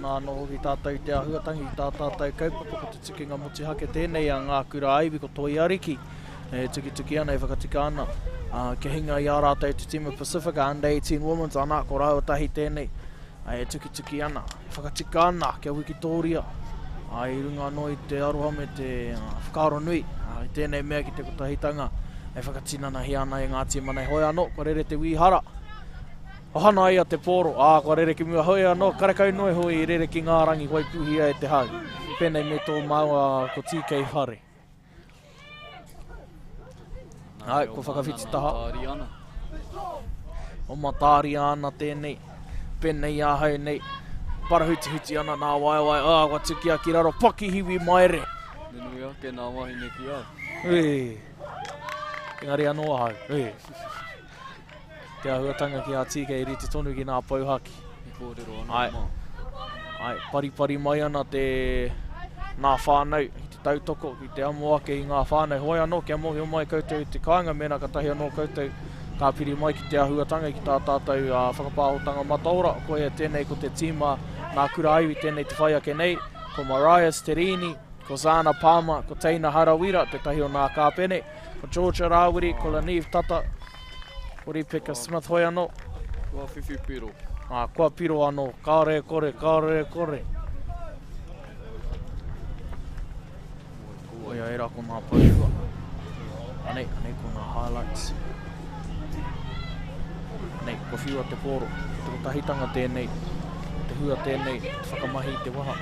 Nā anō hoki tātou i te āhuatangi i tā tātou kaupapa ko te tukinga motuhake tēnei a Ngā Kura Aiwi ko Toi Ariki e tukituki ana, e whakatika ana kia hinga i a rātou te tīma Pacifica Under 18 Women's ana ko rāua tahi tēnei e tukituki ana, e whakatika ana kia wikitōria i runga anō i te aroha me te whakaaro nui i tēnei mea ki te kotahitanga e whakatinanahia ana e ngā tīma nei. Hoi anō, kua rere te wīhara. Ohanaia te pōro, ā, kua rere ki mua hoi anō, karekau noa iho i rere ki ngā rangi waipuhia e te hau. Pēnei me tō māua ko TK Whare. Ai, kua whakawhiti taha. O Matāria ana tēnei. Pēnei ahau nei. Parahutihuti ana nā waewae. Ā, kua tukia ki raro pakihiwi maere. Nunui ake nā wahine ki au. Ui. Engari anō ahau. Ui. Te āhuatanga ki a TK rite tonu ki ngā pou haki. He kōrero anō mā. Ai, paripari mai ana te ngā whānau ki te tautoko, ki te amo ake i ngā whānau. Hoi anō, kia mōhio mai koutou i te kāinga, mēnā ka tahi anō koutou ka piri mai ki te āhuatanga ki tā tātou whakapāhotanga mataora. Koia tēnei ko te tīma nā Kura Aiwi tēnei te whai ake nei, ko Marias Te Riini, ko Zana Palmer, ko Teina Harawira, tētahi o nā kāpene, ko Georgia Rāwiri, ko Lanive Tata, Ko Ripeka Smith hoi anō. Kua whiwhi piro. Ā, kua piro anō. Kāore e kore, kāore e kore. Koia ērā ko ngā pourua. Anei, anei ko ngā highlights. Anei, kua whiua te pōro. Ko te kotahitanga tēnei, ko te hua tēnei, te whakamahi i te waha.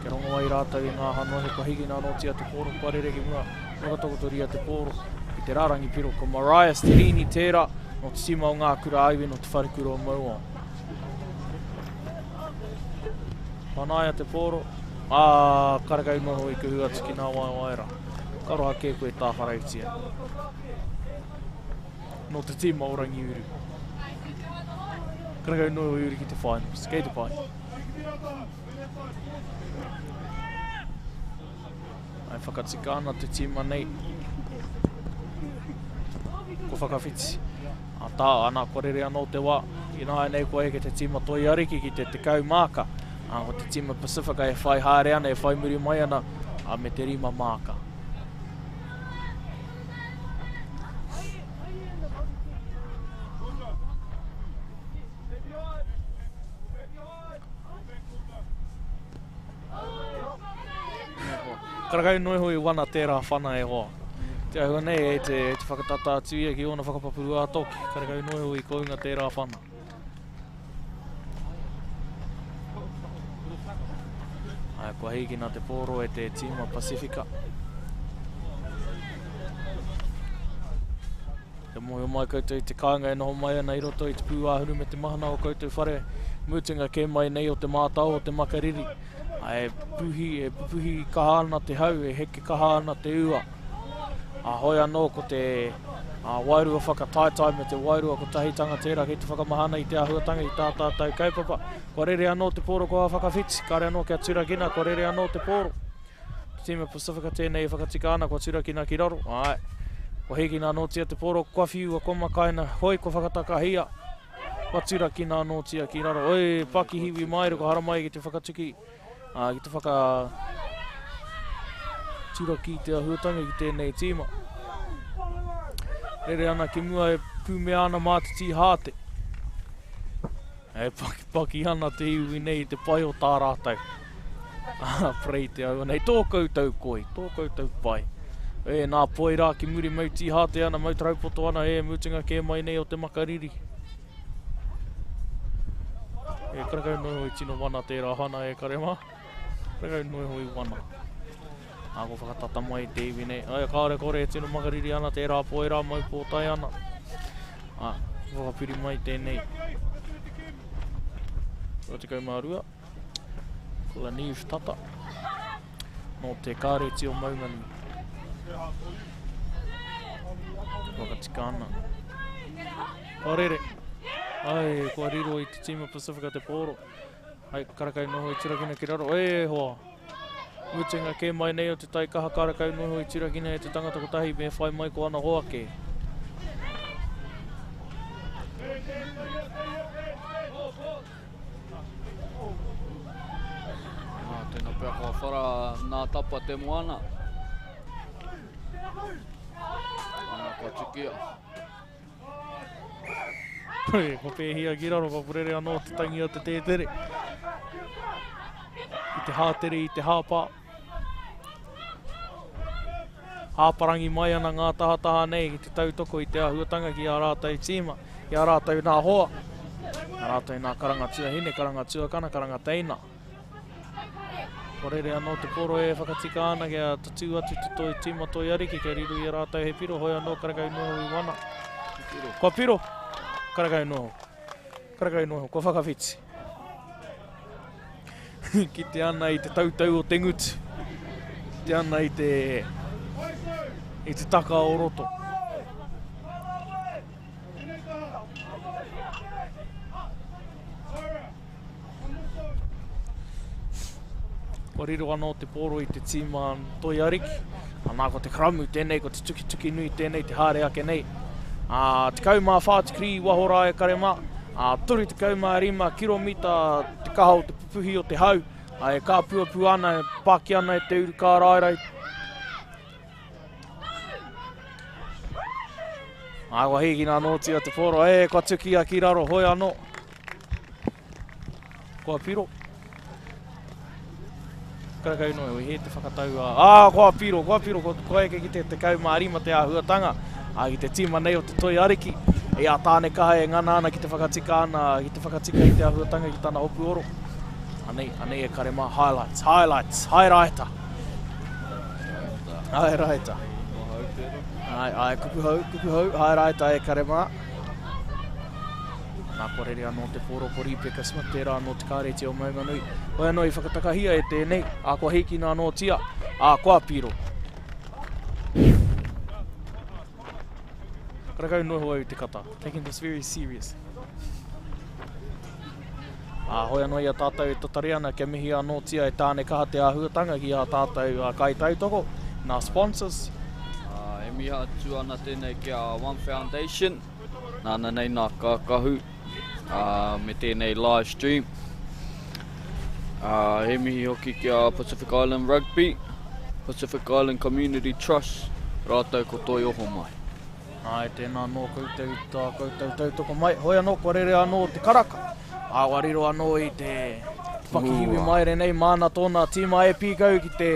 Kia rongo ai rātou i ngā hanohe kua hikina anōtia te pōro, kua rere ki mua. Whakatakotoria te pōro i te rārangi piro ko Marias Te Riini tērā nō te tīma o Ngā Kura Āiwi nō Te Wharekura o Mauao. Panaia te pōro, ā, karekau noho i kuhu atu ki nā waewae rā. Ka aroha kē koe tāwharautia. Nō te tīma o Rangiuru. Karekau noho i uru ki te finals. Kei te pai. E whakatika ana te tīma nei. Ko whakawhiti. A tā, ana, kua rere anō te wā. Ināianei kua eke te tīma Toi Ariki ki te 10 māka. A, ko te tīma Pacifica e whai haere ana, e whai muri mai ana, a, me te rima māka. Karakau noa iho i wana tērā whana e hoa. Te ahua nei e te, e te whakatata atu ia ki ōna whakapapuru ā-toki. Karakau noa iho i kounga tērā whana. Ai, kua hīkina te pōro e te tīma Pasifika. Kia mōhio mai koutou i te kāinga e noho mai ana i roto i te pūāhuru me te mahana o koutou whare mutunga kē mai nei o te mātao o te makariri. E puhi, e pupuhi kaha ana te hau, e heke kaha ana te ua. A hoi anō ko te a, wairua whakataetae me te wairua kotahitanga tērā kei te whakamahana i te āhuatanga i tā tātou kaupapa. Kua rere anō te pōro kua whakawhiti, kāre anō kia turakina, kua rere anō te pōro. Te tīma Pacifica tēnei e whakatika ana, kua turakina ki raro. Āe. Kua hīkina anōtia te pōro, kua whiua, kua makaina, hoi, kua whakatakahia, kua turakina anōtia ki raro. Oi, pakihiwi maere, kua haramai ki te whakatuki, ā, ki te whaka turaki te ahuatanga ki tēnei tīma. Rere ana ki mua e pūmea ana mā te tīhāte. E pakipaki ana te iwi nei i te pai o tā rātou. Ah, prei te aua nei. Tō koutou koi, tō koutou pai. E, nā poi rā ki muri mau tīhāte ana, mau taraupoto ana, e, mutunga kē mai nei o te makariri. E, karekau noa iho i tino wana tērā hana e kare mā. Karekau noa iho i wana. Ā, kua whakatata mai te iwi nei. Ai, kāore kore e tino makariri ana tērā poi rā, mau pōtae ana. Ā, whakapiri mai tēnei. 22. Ko Lanive Tata. Nō te kāreti o Maunganui. Whakatika ana. Kua rere. Ai, kua riro i te tīma Pacifica te pōro. Ai, karakau noho i turakina ki raro. E hoa! Mutunga kē mai nei o te taikaha karakau noho i turakina e te tangata kotahi me whai mai ko ana hoa kē. pea kua whara nā tapa te moana. Ana kua tukia. Kua pēhia ki raro, kua purere anō te tangi o te tētere. I te hātere, i te hāpā. Hāparangi mai ana ngā tahataha nei ki te tautoko i te āhuatanga ki ā rātou tīma, ki ā rātou nā hoa, ā rātou nā karanga tuahine, karanga tuakana, karanga teina. Kua rere anō te poro e whakatika ana kia tatū atu te toi tīma toi ariki kia riro i a rātou he piro, hoi anō karekau noho i wana. Kua piro, karekau noho. Karekau noho, kua whakawhiti. Kite ana i te tautau o te ngutu. Kite ana i te, i te taka o roto. Kua riro anō te pōro i te tīma Toi Ariki. Anā, ko te karamu tēnei, ko te tukituki nui tēnei, te haere ake nei. Ā, 14 tikrī i waho rā e kare mā. Ā, 35 kiromita te kaha o te pupuhi o te hau. Ā, e kāpuapua ana, e pāki ana e te uru kāraerae. Ā, kua hīkina anōtia te pōro. E, kua tukia ki raro, hoi anō. Kua piro. Karakau noa, he te whakatau a... Ā, kua piro, kua piro, kua, kua eke ki te 15 te āhuatanga. Ā, ki te tīma nei o te Toi Ariki. I a Tāne Kaha e ngana ana ki te whakatika ana, ki te whakatika i te āhuatanga ki tana hopu oro. Anei, anei e kare mā, highlights, highlights, hairaita. Hairaita. Ai, ai, kupu hou, kupu hou, hairaita e kare mā. Nā, kua rere anō te pōro ko Rīpeka Smith tērā nō te kāreti o Maunganui. Hoi anō i whakatakahia e tēnei, ā, kua hīkina anōtia, ā, kua piro. Karakau noho au te kata. Taking this very serious. Ā, hoi anō i a tātou e tatari ana kia mihi anōtia e Tāne Kaha te āhuatanga ki ā tātou kaitautoko, nā sponsors. Ā, e miha atu ana tēnei ki a One Foundation. Nāna nei nā kākahu ā, me tēnei live stream. Ā, he mihi hoki ki a Pacific Island Rugby, Pacific Island Community Trust, rātou ko Toi Oho Mai. Āe, tēnā anō koutou i tā koutou tautoko mai. Hoi anō, kua rere anō te karaka. Ā, kua riro anō i te pakihiwi maere nei, māna tōna tīma e pīkau ki te,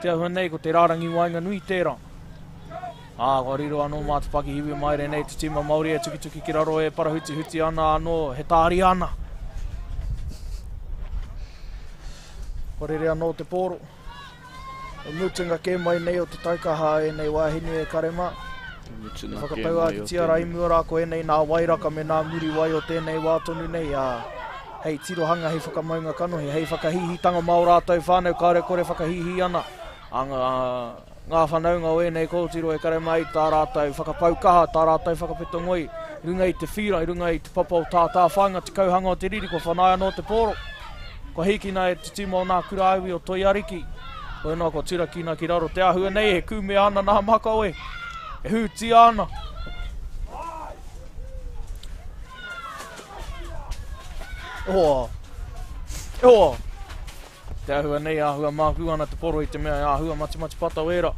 te ahua nei, ko te rārangi waenganui tērā. Ā, kua riro anō mā te pakihiwi maere nei te tīma Māori e tukituki ki raro e parahutihuti ana anō, he tāria ana. Kua rere anō te pōro. E mutunga kē mai nei o te taukaha a ēnei wāhine e kare mā. E whakatauākitia rā i mua rā ko ēnei nā wairaka me nā muriwai o tēnei wā tonu nei, ā, hei tirohanga, hei whakamaunga kanohi, hei whakahīhītanga mā ō rātou whānau kāore kore whakahīhī ana a ngā Ngā whanaunga o ēnei kōtiro e kare mai tā rātou whakapau kaha, tā rātou whakapeto ngoi, i runga i te whīra, i runga i te papa o Tātāwhāinga, te kauhanga o te riri, kua whanaia anō te pōro. Kua hīkina e te tīma o nā Kura-ā-iwi o Toi Ariki. Hoi noa kua turakina ki raro te āhua nei, e kūmea ana nā makawe, e hūtia ana. E hoa! E hoa! Te āhua nei, āhua mākū ana te poro i te mea e āhua matimati pata wēra.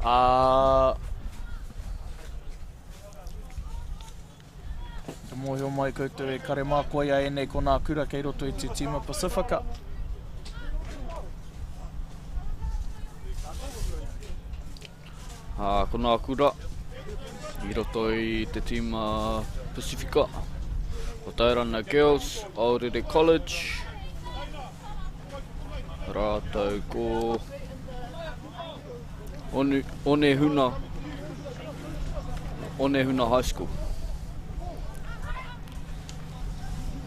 Ā, Te mōhio mai koutou e kare mā koia ēnei ko nā kura kei roto i te tīma Pasifika. Ā, ko nā kura i roto i te tīma Pasifika, ko Tauranga Girls, Aorere College, rātou ko Onu, Onehuna, Onehuna High School.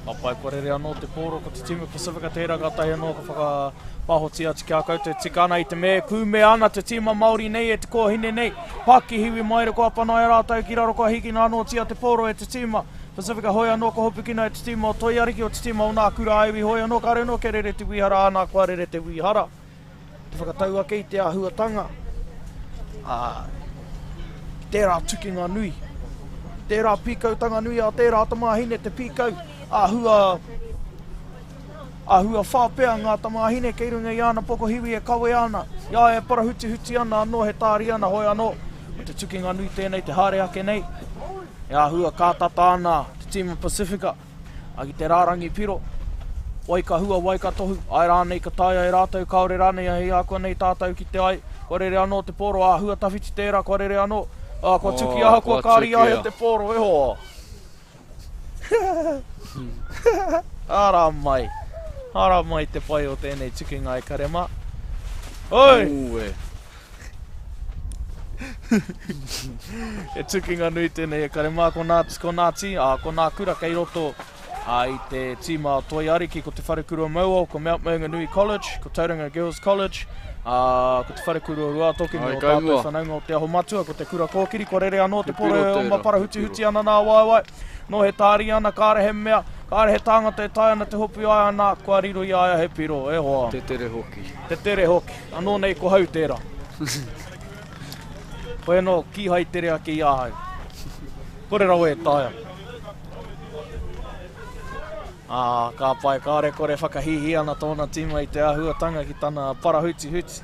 Ka pai kua rere anō te pōro ko te tīma Pasifika tērā kātahi anō ka whakapāhotia atu ki a koutou tika ana i te me kūmea ana te tīma Māori nei e te kōhine nei Pakihiwi Maire kua panaia rātou ki raro kua hikina anōtia te pōro e te tīma Pasifika hoi anō kua hopukina e te tīma o Toi Ariki o te tīma o Nā Kura Aiwi hoi anō kāre anō kia rere te wīhara āna kua rere te wīhara te whakatau ake i te āhuatanga, ā, tērā tukinga nui, tērā pīkautanga nui a tērā tamāhine te pīkau, āhua Āhua wha pea ngā tamāhine kei runga i āna pokohiwi e kawea ana, i a ia e parahutihuti ana anō he tāri ana hoi anō, ko te tukinga nui tēnei te haere ake nei. E āhua kātata ana te tīma Pasifika ki te rārangi piro. Wai ka hua, wai ka tohu, āe rānei ka taea e rātou, kāore rānei hei ākuanei tātou ki te ai, kua rere anō te pōro, āhua tawhiti tērā, kua rere anō, ā, kua tuki ahakoa kāri i a ia te pōro, e hoa. Ara mai. Ara mai te pai o tēnei tukinga e kare mā. Oi! Ue. E tukinga nui tēnei e kare mā. Ko nā, ko nā tī, ā, ko nā kura kei roto ā, i te tīma o Toi Ariki, ko Te Wharekura o Mauao, ko Mount Maunganui College, ko Tauranga Girls College, ā, ko Te Wharekura o Ruātoki me ō tātou whanaunga o Te Aho Matua, ko Te Kura Kōkiri, kua rere anō te poro e oma parahutihuti ana nā waewae. Nō he tāria ana, kāre he mea, kāre he tāngata e taea ana te hopu i a ia nā, kua riro i a ia he piro, e hoa. Te tere hoki. Te tere hoki. Anō nei ko hau tērā. Koe anō, kīhai tere ake i ahau. Kore rawa e taea. Ā, ka pai, kāre kore whakahīhī ana tōna tīma i te āhuatanga ki tana parahutihuti.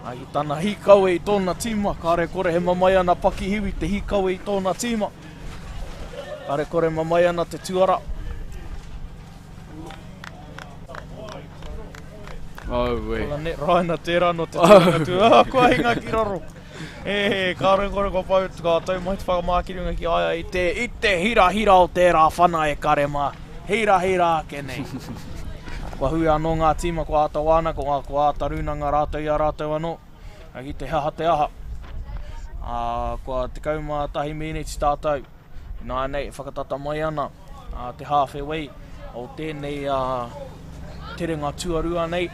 Ā, ki tana hīkawe i tōna tīma, kāre kore he mamae ana pakihiwi te hīkawe i tōna tīma. Kāre kore mamae ana te tuara. Aue. Ko Lynette Ryan tērā no te tūranga tu. Ah, kua hinga ki raro. E, he, kāre kore kua pau, ka tau mai te whakamā ki runga ki a ia i te, i te hirahira o tērā whana e kare mā. Hirahira ake nei. Kua hui anō ngā tīma, kua āta wānanga, kua, kua āta rūnanga rātou i a rātou anō. Ki te aha te aha. Ā, kua 11 mīniti tātou. Ināianei e whakatata mai ana a te hāwhe wei o tēnei a terenga tuarua nei,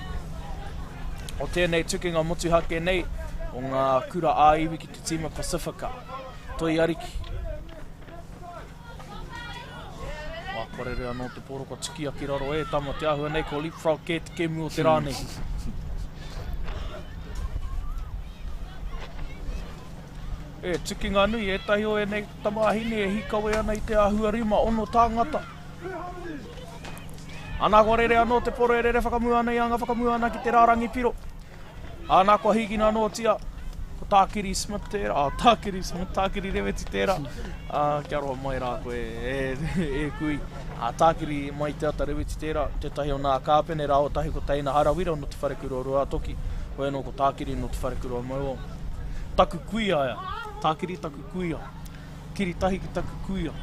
o tēnei tukinga motuhake nei o ngā kura ā-iwi ki te tīma Pasifika. Toi Ariki. Wā, kua rere anō te poro, kua tukia ki raro e tama te āhua nei, ko Leapfrog kē te kēmu o te rā nei. E tukinga nui ētahi o ēnei tamāhine e hīkawe ana i te āhua 5, tāngata. Ana kua rere anō te poro e rere whakamua ana i anga whakamua ana ki te rārangi piro. Ana kua hīkina anōtia ko Tākiri Smith tērā, oh, Tākiri Smith, Tākiri Reweti tērā. Uh, kia aroha mai rā koe e, e, e kui. Uh, Tākiri mai te ata Reweti tērā, tētahi o nā kāpene rā o tahi ko Teina Harawira no te wharekura o Ruātoki. Hoi anō ko Tākiri no te wharekura o Mauao. Taku kuia ia. Tākiri taku kuia. Kiri tahi ki taku kuia.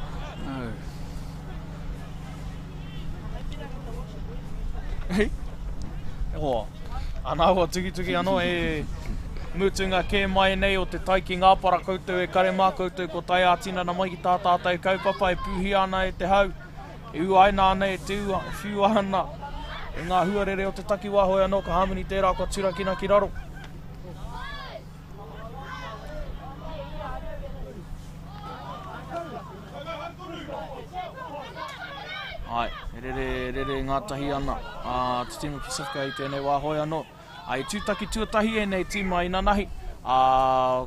Au. Hei. E hoa. Ana hoa tukituki anō e mutunga kē mai nei o te tai ki ngā para koutou e kare mā koutou ko tae ā-tinana mai ki tā tātou kaupapa e pūhia ana e te hau, e uaina ana e te ua, e whiua ana e ngā huarere o te takiwā hoi anō ka hāmini tērā kua turakina ki raro. Ai, e rere, rere ngātahi ana a te tīma Pasifika i tēnei wā hoi anō. Ai, tūtaki tuatahi ēnei tīma inanahi. Ā,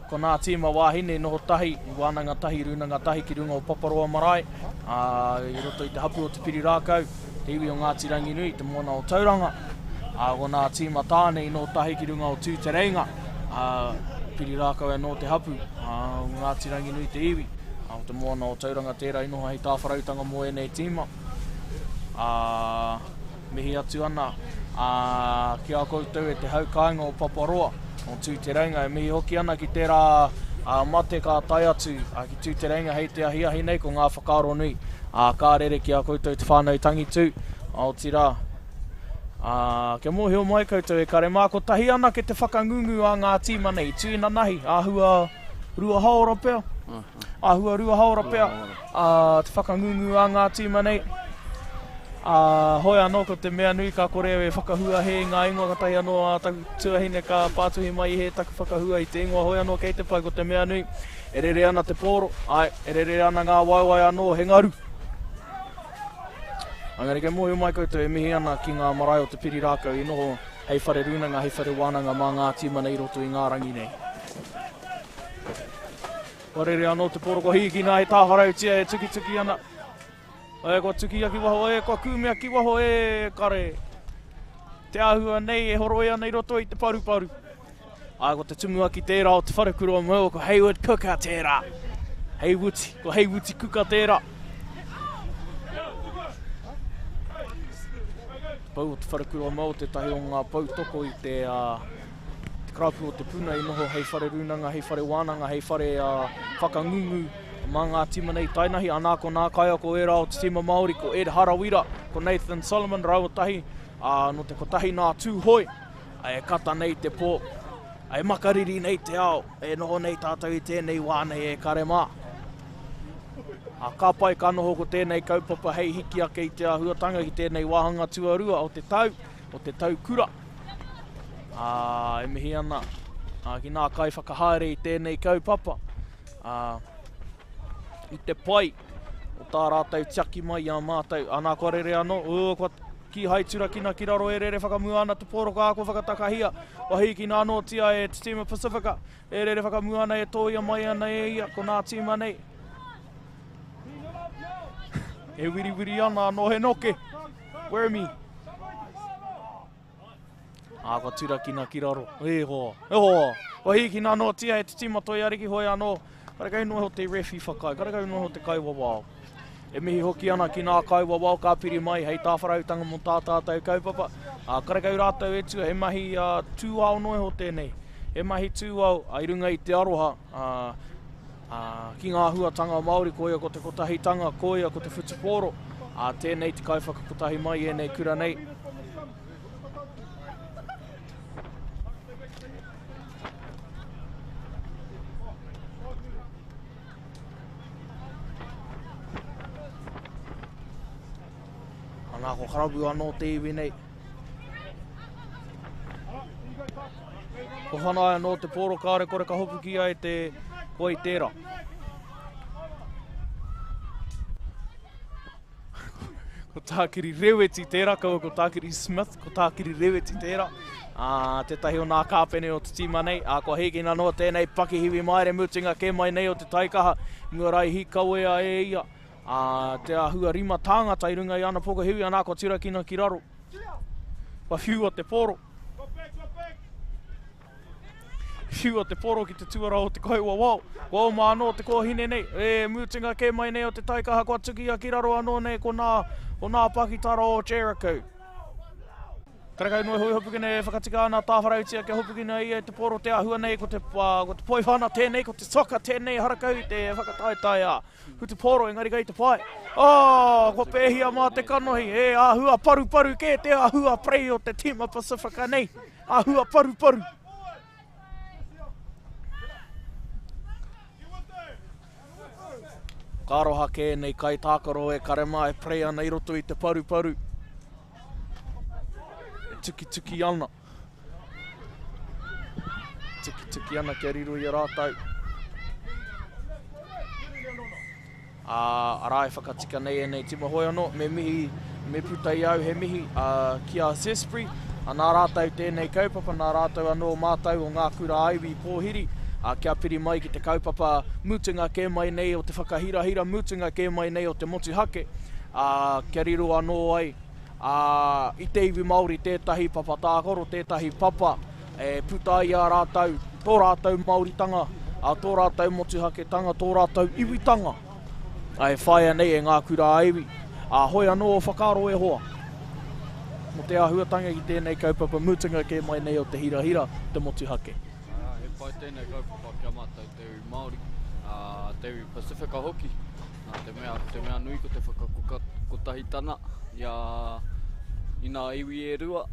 ko nā tīma wāhine i noho tahi, i wānanga tahi, i rūnanga tahi ki runga o Paparoa marae, ā, i roto i te hapu o Te Pirirākau. Te iwi o Ngāti Ranginui, te moana o Tauranga, ā, ko nā tīma tāne i noho tahi ki runga o Tūtereinga, ā, piri rākau anō te hapu, ā, o Ngāti Ranginui te iwi, ā, o te moana o Tauranga tērā i noho hei tāwharautanga mō ēnei tīma. Ā, mihi atu ana, ā, ki a koutou e te hau kāinga o Paparoa, o Tūtereinga, e mihi hoki ana ki tērā, ā, mate ka tae atu, ā, ki Tūtereinga hei te ahiahi nei ko ngā whakaaro nui. Ā, ka rere ki a koutou te whānau tangitū, ā, otirā, ā, kia mōhio mai koutou e kare mā, kotahi anake te whakangungu a ngā tīma nei, tū inanahi, āhua rua haora pea, āhua rua haora pea, ā, te whakangungu a ngā tīma nei. Ā, hoi anō ko te mea nui ka kore au e whakahua hē i ngā ingoa katahi anō a taku tuahine ka pātuhi mai i hē taku whakahua i te ingoa hoi anō kei te pai ko te mea nui E rere ana te pōro, āe, e rere ana ngā waewae anō he ngaru. Engari kei mōhio mai koutou e mihi ana ki ngā marae o Te Pirirākau i noho hei whare rūnanga, hei whare wānanga mā ngā tīmana i roto i ngā rangi nei. Kua rere anō te pōro, kua hīkina e tāwharautia e tukituki ana. E, kua tukia ki waho, e, kua kūmea ki waho, e, kare. Te āhua nei e horoi ana i roto i te paruparu. Ā, ko te tumuaki tērā o te wharekura o Maua, ko Hayward Kuka tērā. Heiwuti, ko Heiwuti Kuka tērā. Te pou o te wharekura o Maua tētahi o ngā pou toko i te, uh, te karapu o te puna i noho hei whare rūnanga, hei whare wānanga, hei whare uh, whakangungu mā ngā tīma nei tainahi. Anā, ko nā kaiako ērā o te tīma Māori, ko Ed Harawira, ko Nathan Solomon rāua tahi, ā, nō te kotahi nā Tūhoe, e kata nei te pō, e makariri nei te ao, e noho nei tātou i tēnei wā nei e kare mā. Ā, ka pai ka noho ko tēnei kaupapa hei hiki ake i te āhuatanga ki tēnei wāhanga tuarua o te tau, o te tau kura. Ā, e mihi ana ā, ki ngā kaiwhakahaere i tēnei kaupapa. Ā, i te pai o tā rātou tiaki mai i a mātou. Anā, kua rere anō, ū, kua kīhai turakina ki raro e rere whakamua ana te pōroka, kua whakatakahia, kua hīkina anōtia e te tīma Pasifika, e rere whakamua ana, e tōia mai ana e ia, ko nā tīma nei. E wiriwiri ana anō he noke. Weremy. Ā, kua turakina ki raro. E hoa, e hoa. Kua hīkina anōtia e te tīma Toi Ariki hoi anō. Karekau noa iho te ref i whakaae, karekau noa iho te kaiwawao. E mihi hoki ana ki ngā kaiwawao ka piri mai hei tāwharautanga mō tā tātou kaupapa. Ā, karekau rātou e tua, he mahi ā, tūao noa iho tēnei. He mahi tūao ā, i runga i te aroha ā, ā, ki ngā huatanga Māori, koia ko te kotahitanga, koia ko te whutupōro. Ā, tēnei te kaiwhakakotahi mai i ēnei kura nei. Anā, ko Karabu anō te iwi nei. Ko Whanae anō te pōro kāre kore ka hopuki ai te koi tērā. Ko Tākiri Reweti tērā, kaua ko Tākiri Smith, ko Tākiri Reweti tērā. Ā, tētahi o nā kāpene o te tīma nei, ā, kua hīkina noa tēnei pakihiwi maere mutunga kē mai nei o te taikaha, mua rā i hīkawea e ia, ā, te āhua rima tāngata i runga i ana pokohiwi, anā, kua turakina ki raro. Kua whiua te poro. Whiua te poro ki te tuara o te kaiwawao. Kua oma anō te kōhine nei. E, mutunga kē mai nei o te taikaha kua tukia ki raro anō nei ko nā, ko nā pakitara o Jericho. Karekau noa iho i hopukina e whakatika ana tāwharautia kia hopukina ia e te poro te āhua nei ko te, ko te poiwhana tēnei, ko te soka tēnei harakau i te whakataetae a hutupōro engari kei te pae. Oh, kua pēhia mā te kanohi, e āhua paruparu kē te āhua prei o te tīma Pasifika nei. Āhua paruparu. Ka aroha kē nei kaitākaro e kare mā e prei ana i roto i te paruparu. E tukituki ana. Tukituki ana kia riro i a rātou. Ā, arā e whakatika nei ēnei tima hoi anō, me mihi, me puta i au he mihi ā, ki a Zespri, ā, nā rātou tēnei kaupapa, nā rātou anō mātou o Ngā Kura ā-Iwi i pōhiri, ā, kia piri mai ki te kaupapa mutunga kē mai nei o te whakahirahira, mutunga kē mai nei o te motuhake, ā, kia riro anō ai, ā, i te iwi Māori tētahi papa tākaro, tētahi papa e puta ai i a rātou tō rātou Māoritanga, ā, tō rātou motuhaketanga, tō rātou iwitanga, ā, e whāia nei e ngā kura ā-iwi. Ā, hoi anō ō whakaaro e hoa, mō te āhuatanga ki tēnei kaupapa mutunga kē mai nei o te hirahira, te motuhake. Ā, he pai tēnei kaupapa ki a mātou te iwi Māori, ā, te iwi Pasifika hoki, nā te mea, ko te mea nui ko te whakakotahitana i a, i nā iwi e rua,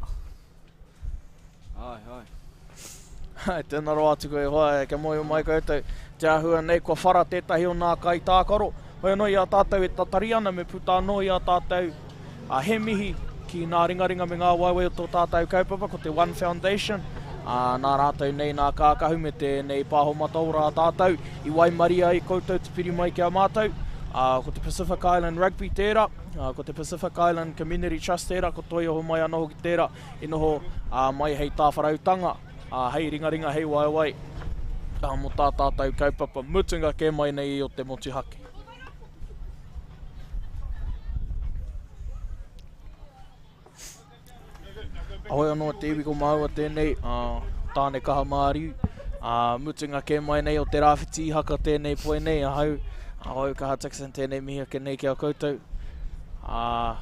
Ai, ai. Ai, tēnā rawa atu koe e hoa, e, kia mōhio mai koutou, te āhua nei kua whara tētahi o nā kaitākaro. Hoi anō i a tātou e tatari ana, me puta anō i a tātou a he mihi ki nā ringaringa me ngā waewae o tō tātou kaupapa, ko te One Foundation, ā, nā rātou nei nā kākahu me tēnei pāho mataora a tātou i waimaria ai koutou te piri mai ki a mātou. Ā, ko te Pacific Island Rugby tērā, ā, ko te Pacific Island Community Trust tērā, ko Toi Ohomai anō hoki tērā. I noho mai hei tāwharautanga, hei ringaringa, hei waewae mō tā tātou kaupapa mutunga kē mai nei o te motuhake. Ahoi anō te iwi ko māua tēnei, a Tāne Kaha Māriu. A mutunga kē mai nei o te Rāwhiti Ihaka tēnei poe nei, ahau, ahau Kaha Dixon tēnei mihi ake nei ki a koutou. A,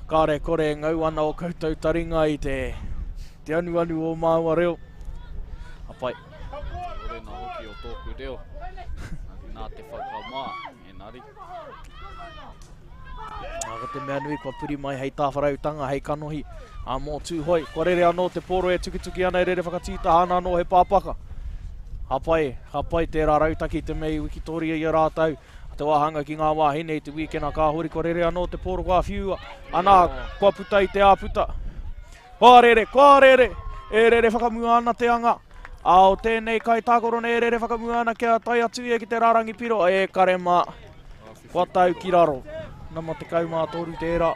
kāre kore e ngau ana o koutou taringa i te, te anuanu o māua reo. A pai. Orena hoki o tōku reo. Nā te whakamā, engari. Ā, ko te mea nui kua puri mai hei tāwharautanga, hei kanohi, ā, mō Tūhoe. Kua rere anō te pōro e tukituki ana, e rere whakatītaha ana anō he pāpaka. Ka pai, ka pai tērā rautaki te mea i wikitoria i a rātou, te wāhanga ki ngā wāhine i te wīkena ka hori, kua rere anō te pōro kua whiua, anā, kua puta i te āputa. Kua rere, kua rere, e rere whakamua ana te anga. Ā, o tēnei kaitākaro nei e rere whakamua ana kia tae atu ia ki te rārangi piro, e kare mā, kua tau ki raro. Nama 13 tērā.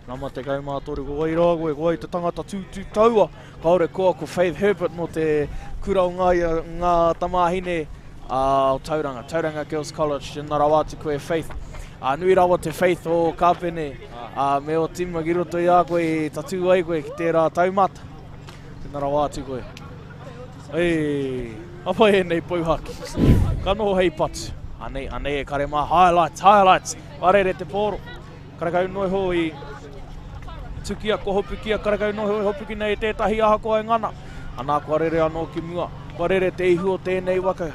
Nama 13, ko wai rā koe, ko wai te tangata tūtū taua. Kāore koa ko Faith Herbert nō te kura o ngā, ngā tamāhine o Tauranga, Tauranga Girls College, tēnā rawa atu koe Faith. Ā, nui rawa te Faith o Kāpene, ā, me o tīma ki roto i a koe i tatū ai koe ki tērā taumata. Tēnā rawa atu koe. Ei, apa ēnei pouhaki. Ka noho hei patu. Anei, anei e kare mā, highlights, highlights. Ka rere te pōro. Karekau noa iho i tukia, kua hopukia, karekau noa iho i hopukina e tētahi ahakoa e ngana. Anā, kua rere anō ki mua. Kua rere te ihu o tēnei waka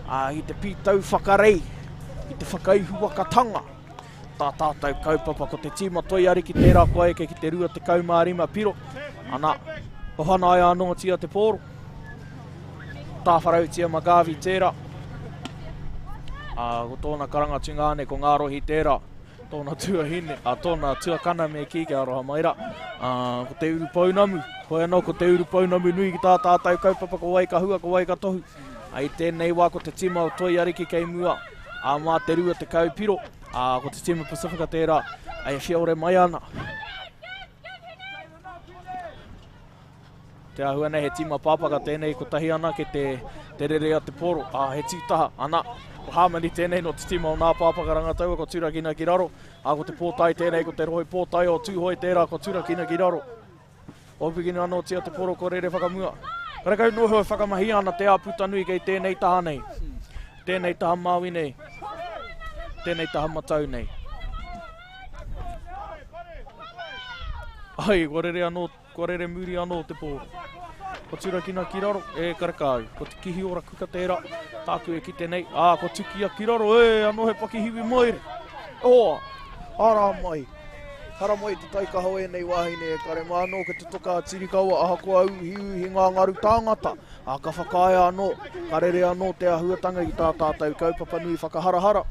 ā, i te pītau whakarei, i te whakaihuwakatanga. Tā tātou kaupapa ko te tīma Toi Ariki tērā kua eke ki te 25 piro. Ana, ko whanaia anōtia te pōro. Tāwharautia McGarvey tērā. Ā, ko tōna karanga tungāne ko Ngārohi tērā. Tōna tuahine, ā, tōna tuakana me kī kia aroha mai rā. Ā, ko te urupounamu, hoi anō ko te urupounamu nui ki tā tātou kaupapa ko wai ka hua, ko wai ka tohu. Ā, i tēnei wā ko te tīma o Toi Ariki kei mua, ā, mā te 20 piro, ā, ko te tīma Pasifika tērā e whiore mai ana. Te āhua nei he tīma pāpaka tēnei kotahi anake te, te rere a te poro. Ā, he tītaha, ana, ko Harmony tēnei no te tīma o nā pāpaka rangataua ko turakina ki raro. Ā, ko te pōtae tēnei, ko te rohe pōtae o Tūhoe tērā ko turakina ki raro. Hopukina anōtia te poro ko rere whakamua. Karekau noho e whakamahia ana te āputa nui kei tēnei taha nei. Tēnei taha Māui nei. Tēnei taha Matau nei. Ai, kua rere anō Kua rere muri anō te pō. Kua turakina ki raro, e karekau. Ko te kihi ora kuka tērā, tāku e kite nei. Ā, kua tukia ki raro, e, anō he pakihiwi mai. Hoa, arā mai. Hara mai te taikaha o ēnei wāhine e kare mā anō ki te toka a Tirikawa ahakoa uhiuhi ngā ngaru tāngata. Ā, ka whakaae anō, ka rere anō te āhuatanga i tā tātou kaupapa nui whakaharahara.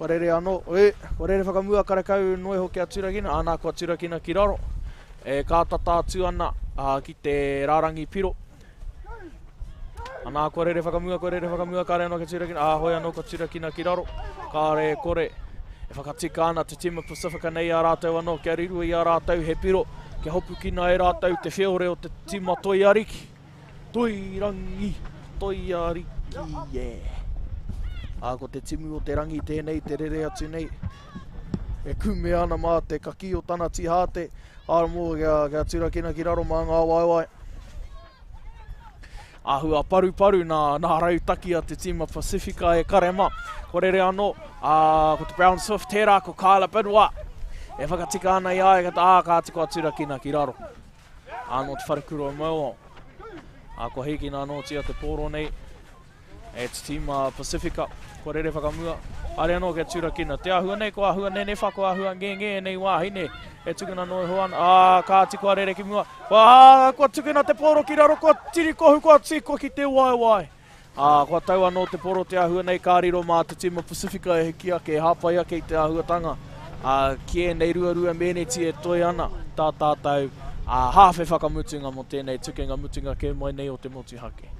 Kua rere anō, e, kua rere whakamua karekau noa iho kia turakina, ana kua turakina ki raro. E kātata atu ana a, ki te rārangi piro. Ana kua rere whakamua, kua rere whakamua, kāre anō kia turakina, ā, hoi anō kua turakina ki raro. Kāre e kore, e whakatika ana te tīma Pasifika nei i a rātou anō, kia riro i a rātou he piro, kia hopukina e rātou te wheore o te tīma Toi Ariki. Toi rangi, toi ariki, yeah. Ā, ko te timu o te rangi tēnei te rere atu nei. E kumea ana mā te kakī o tana tīhāte, ā, mō kia, kia turakina ki raro mā ngā waewae. Āhua paruparu nā, nā rautaki a te tīma Pasifika e kare mā. Ko rere anō, ā, ko te Brown Swift tērā, ko Kyla Benoit. E whakatika ana i a ia, ā, kāti kua turakina ki raro. Ā, nō te wharekura o Mauao. Ā, kua hīkina anōtia te pōro nei e te tīma Pasifika. Kua rere whakamua. Haere anō kia turakina. Te āhua nei, ko āhua nenewha, ko āhua ngenge ēnei wāhine. E tukuna noa iho ana. Ā, kāti kua rere ki mua. Ā, kua tukuna te pōro ki raro, kua tirikohu, kua tīkua ki te waewae. Ā, kua tau anō te poro te āhua nei ka riro mā te tīma Pasifika e hiki ake, e hāpai ake i te āhuatanga, ā, ki ēnei ruarua mēneti e toe ana tā tātou, ā, hāwhe whakamutunga mō tēnei tukenga mutunga kē mai nei o te motuhake.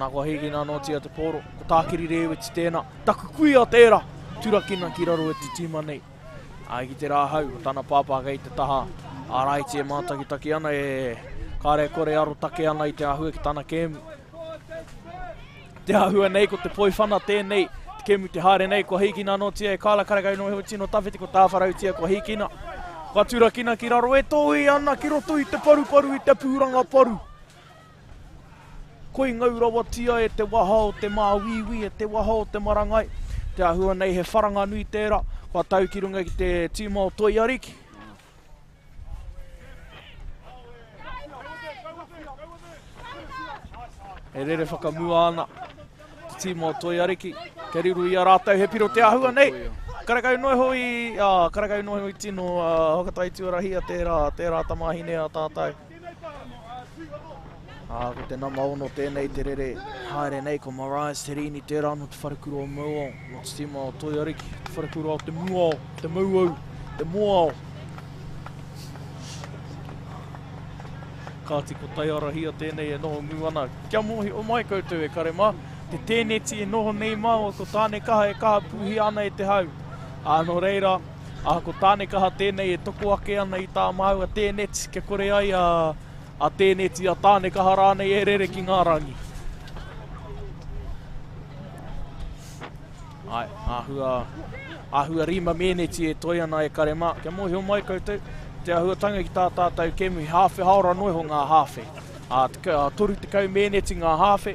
Ana kua hīkina anōtia te pōro. Ko Tākiri Rēweti tēnā. Taku kuia tērā! Turakina ki raro e te tīma nei. Ai ki te rāhau, ko tana pāpā kei te taha a Raiti e mātakitaki ana e kāre kore arotake ana i te āhua ki tana kēmu. Te āhua nei ko te poiwhana tēnei, te kēmu te haere nei, kua hīkina anōtia e Kala Karekau no iho tino tawhiti, ko tāwharautia kua hīkina. Kua turakina ki raro e tōi ana ki roto i te paruparu i te pūranga paru. Koi ngau rawatia e te waha o te māuiui, e te waha o te marangai. Te āhua nei he wharanga nui tērā, kua tau ki runga ki te tīma o Toi Ariki. E rere whakamua ana te tīma o Toi Ariki. Kia riro i a rātou he piro te āhua nei. Karekau noa iho i, ā, karekau noa iho i tino whakataituarahia tērā, tērā tamāhine a tātou. Ā, ko te nama ono tēnei te rere haere nei, ko Marias Te Riini tērā nō te wharekura o Mauao, nō te tīma o Toi Ariki, te wharekura o te Muao, te Mauau, te Moao. Kāti ko Taiarahia tēnei e noho mū ana. Kia mōhio mai koutou e kare mā, te tēneti e noho nei māua ko Tānekaha e kaha pūhia ana e te hau. Ā, nō reira, ā, ko Tānekaha tēnei e toko ake ana i tā māua tēneti kia kore ai a, a tēneti, a Tānekaha rānei e rere ki ngā rangi. Āe, āhua, āhua rima mēneti e toe ana e kare mā. Kia mōhio mai koutou, te āhuatanga ki tā tātou kēmu, he hāwhe haora noa iho ngā hāwhe. Ā, 30 mēneti ngā hāwhe.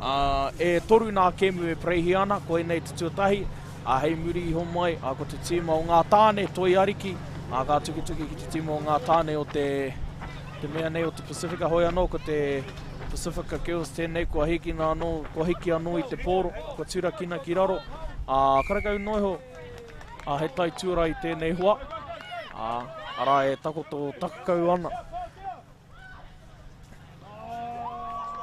Ā, e toru nā kēmu e pareihia ana, koinei te tuatahi. Ā, hei muri iho mai, ā, ko te tīma o ngā tāne, Toi Ariki, ā, ka tukituki ki te tīma o ngā tāne o te, te mea nei o te Pasifika, hoi anō ko te Pasifika Girls tēnei, kua hikina anō, kua hiki anō i te pōro, kua turakina ki raro, ā, karekau noa iho, ā, he taituara i tēnei hoa, ā, arā e takoto takakau ana.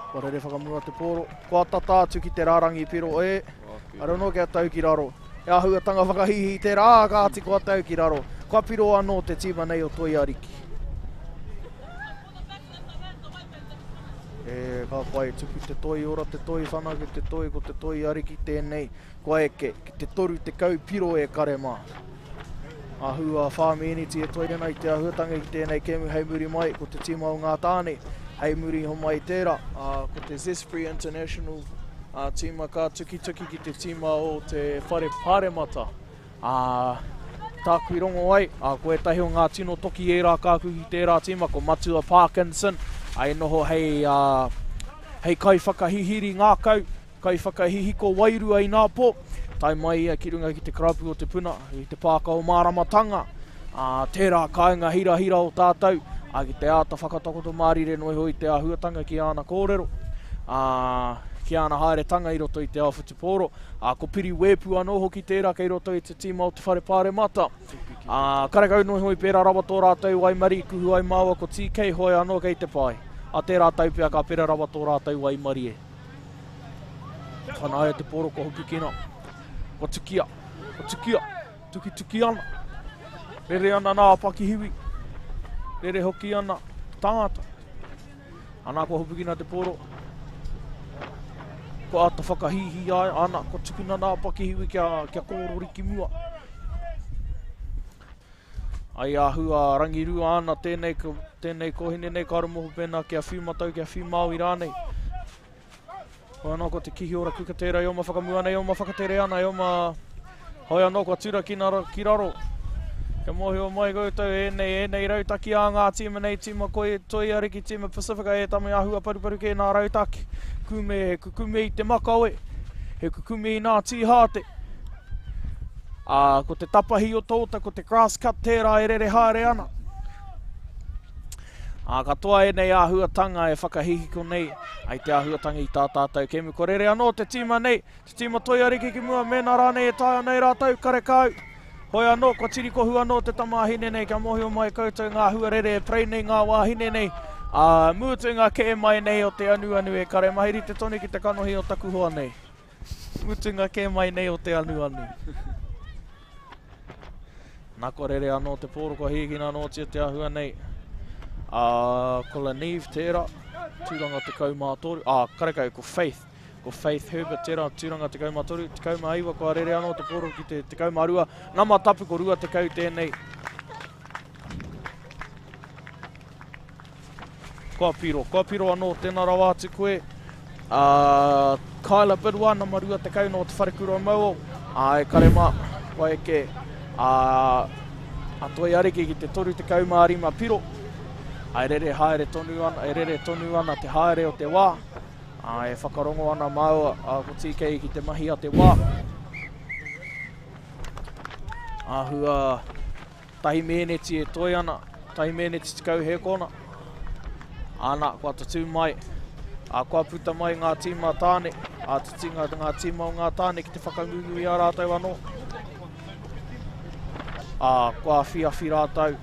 Kua rere whakamua te pōro. Kua tata atu ki te rārangi piro e. I don't know kia tau ki raro. He āhuatanga whakahīhī tērā, ā, kāti kua tau ki raro. Kua piro anō te tīma nei o Toi Ariki. E, ka pai, tupu te toi, ora te toi, whanake te toi, ko te Toi Ariki tēnei. Kua eke ki te 30 piro e kare mā. Ahu a whā mēneti e toi ana i te āhuatanga ki tēnei kēmu hei muri mai ko te tīma o ngā tāne. Hei muri iho mai i tērā, ko te Zespri International tīma ka tukituki ki te tīma o te Whare Pāremata. Ā, tāku i rongo ai, ā, ko ētahi o ngā tino toki ērā ka kuhu ki tērā tīma, ko Matua Parkinson, ā, e noho hei, ā, hei kaiwhakahihiri ngākau, Kaiwhakahihiko wairua ināpō, tae mai ia ki runga ki te karapu o Te Puna, i te pāka o Māramatanga, ā, tērā kāinga hirahira o tātou, ā, ki te āta whakatakoto mārire noa iho i te āhuatanga ki āna kōrero, ā, ki āna haeretanga i roto i te ao whutupōro, ā, ko Piri Wēpu anō hoki tērā kei roto i te tīma o te Whare Pāremata. Ā, karekau noa iho i pērā rawa tō rātou waimarie i kuhu ai māua ko TK, hoi anō kei te pae. Ā tērā tau pea ka pera rawa tō rātou waimarie. Whanaia te poro kua hopukina. Kua tukia. Kua tukia. Tukituki ana. Rere ana nā pakihiwi. Rere hoki ana tangata. Ana kua hopukina te poro. Kua ata whakahīhī ai. Ana kua tukuna nā pakihiwi kia, kia kōrori ki mua. Ai āhua rangirua ana tēnei, tēnei kōhine nei kāore moho pēnā kia whiu matau, kia whiu Māui rānei. Hoi anō ko te kihi ora kuka tērā i oma whakamua nei, oma whakatere ana, i oma hoi anō kua turakina ki raro. Kia mōhio mai koutou ēnei, ēnei rautaki a ngā tīma nei, tīma koi, Toi Ariki, tīma Pasifika, e tame āhua paruparu kē nā rautaki. Kume, he kukume i te makawe, he kukume i nā tīhāte. Ā, ko te tapahi o tōta, ko te grass cut tērā e rere haere ana. Ā, katoa ēnei āhuatanga e whakahihiko nei ai te āhuatanga i tā tātou kēmu. Kua rere anō te tīma nei, te tīma Toi Ariki ki mua, mēnā rānei e taea nei rātou, karekau. Hoi anō, kua tirikohu anō te tamāhine nei, kia mōhio mai koutou ngā huarere e parei nei ngā wāhine nei. Ā, mutunga kē mai nei o te anuanu e kare mahi rite tonu ki te kanohi o taku hoa nei. Mutunga kē mai nei o te anuanu. Nā kua rere anō te pōro, kua hīkina anōtia te ahua nei. Ā, ko Lanive tērā. Tūranga 13, ā, karekau, ko Faith, ko Faith Herbert tērā, tūranga 13, 19, kua rere anō te pōro ki te 12, nama tapu ko 20 tēnei. Kua piro, kua piro anō, tēnā rawa atu koe. Ā, Kyla Bidwa, nama 20 nō Te Wharekura o Mauo. Ā, e kare mā, kua eke, ā, a Toi Ariki ki te 35 piro. Ā, e rere haere tonu ana, e rere tonu ana te haere o te wā. Ā, e whakarongo ana māua, ā, ko TK ki te mahi a te wā. Āhua Tahi mēneti e toe ana, tahi mēneti 10 hēkona. Ana, kua tatū mai, a, kua puta mai ngā tīma tāne, a tutinga ngā tīma o ngā tāne ki te whakangungu i a rātou anō. A, kua awhiawhi rātou.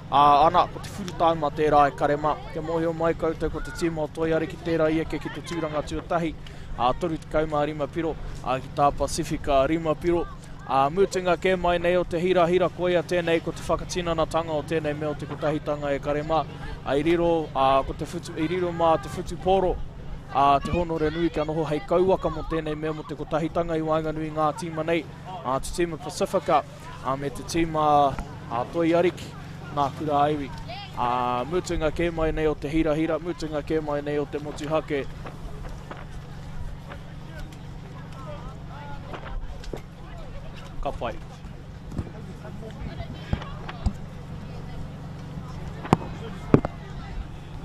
A, ana, ko te whurutaima tērā e kare mā. Kia mōhio mai koutou ko te tīma o Toi Ariki tērā i eke ki te tūranga tuatahi, a, 35 piro, a, ki tā Pasifika 5 piro. Ā, mutunga kē mai nei o te hirahira koia tēnei ko te whakatinanatanga o tēnei mea o te kotahitanga e kare mā. Ā, i riro, ā, ko te whutu, i riro mā te whutupōro, ā, te hōnore nui kia noho hei kauwaka mō tēnei mea mō te kotahitanga i waenganui i ngā tīma nei, ā, te tīma Pasifika, ā, me te tīma, ā, Toi Ariki, nā Kura Aiwi. Ā, mutunga kē mai nei o te hirahira, mutunga kē mai nei o te motuhake. Ka pai.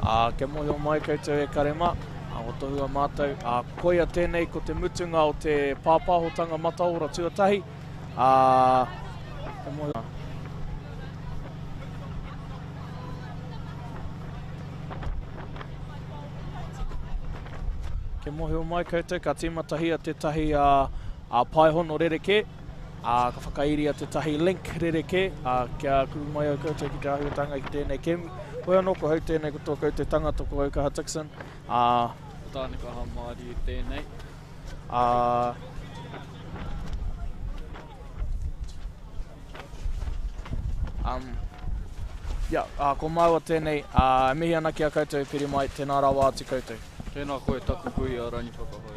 Ā, kia mōhio mai koutou e kare mā, ā, o tohua mātou, ā, koia tēnei ko te mutunga o te pāpāhotanga mataora tuatahi, ā, kia mōhio. Kia mōhio mai koutou, ka tīmatahia tētahi paehono rerekē, ā, ka whakairia tētahi link rerekē, ā, kia kuhu mai au koutou ki te āhuatanga ki tēnei kēmu. Hoi anō, ko hau tēnei, ko tō koutou tangata, ko Aukaha Dixon, ā. Ko Tānekaha Mārie tēnei. Ā. Um, yeah, uh, ko māua tēnei, uh, e mihi ana ki a koutou e piri mai, tēnā rawa atu koutou. Tēnā koe taku kuia Rangiwhakahoe.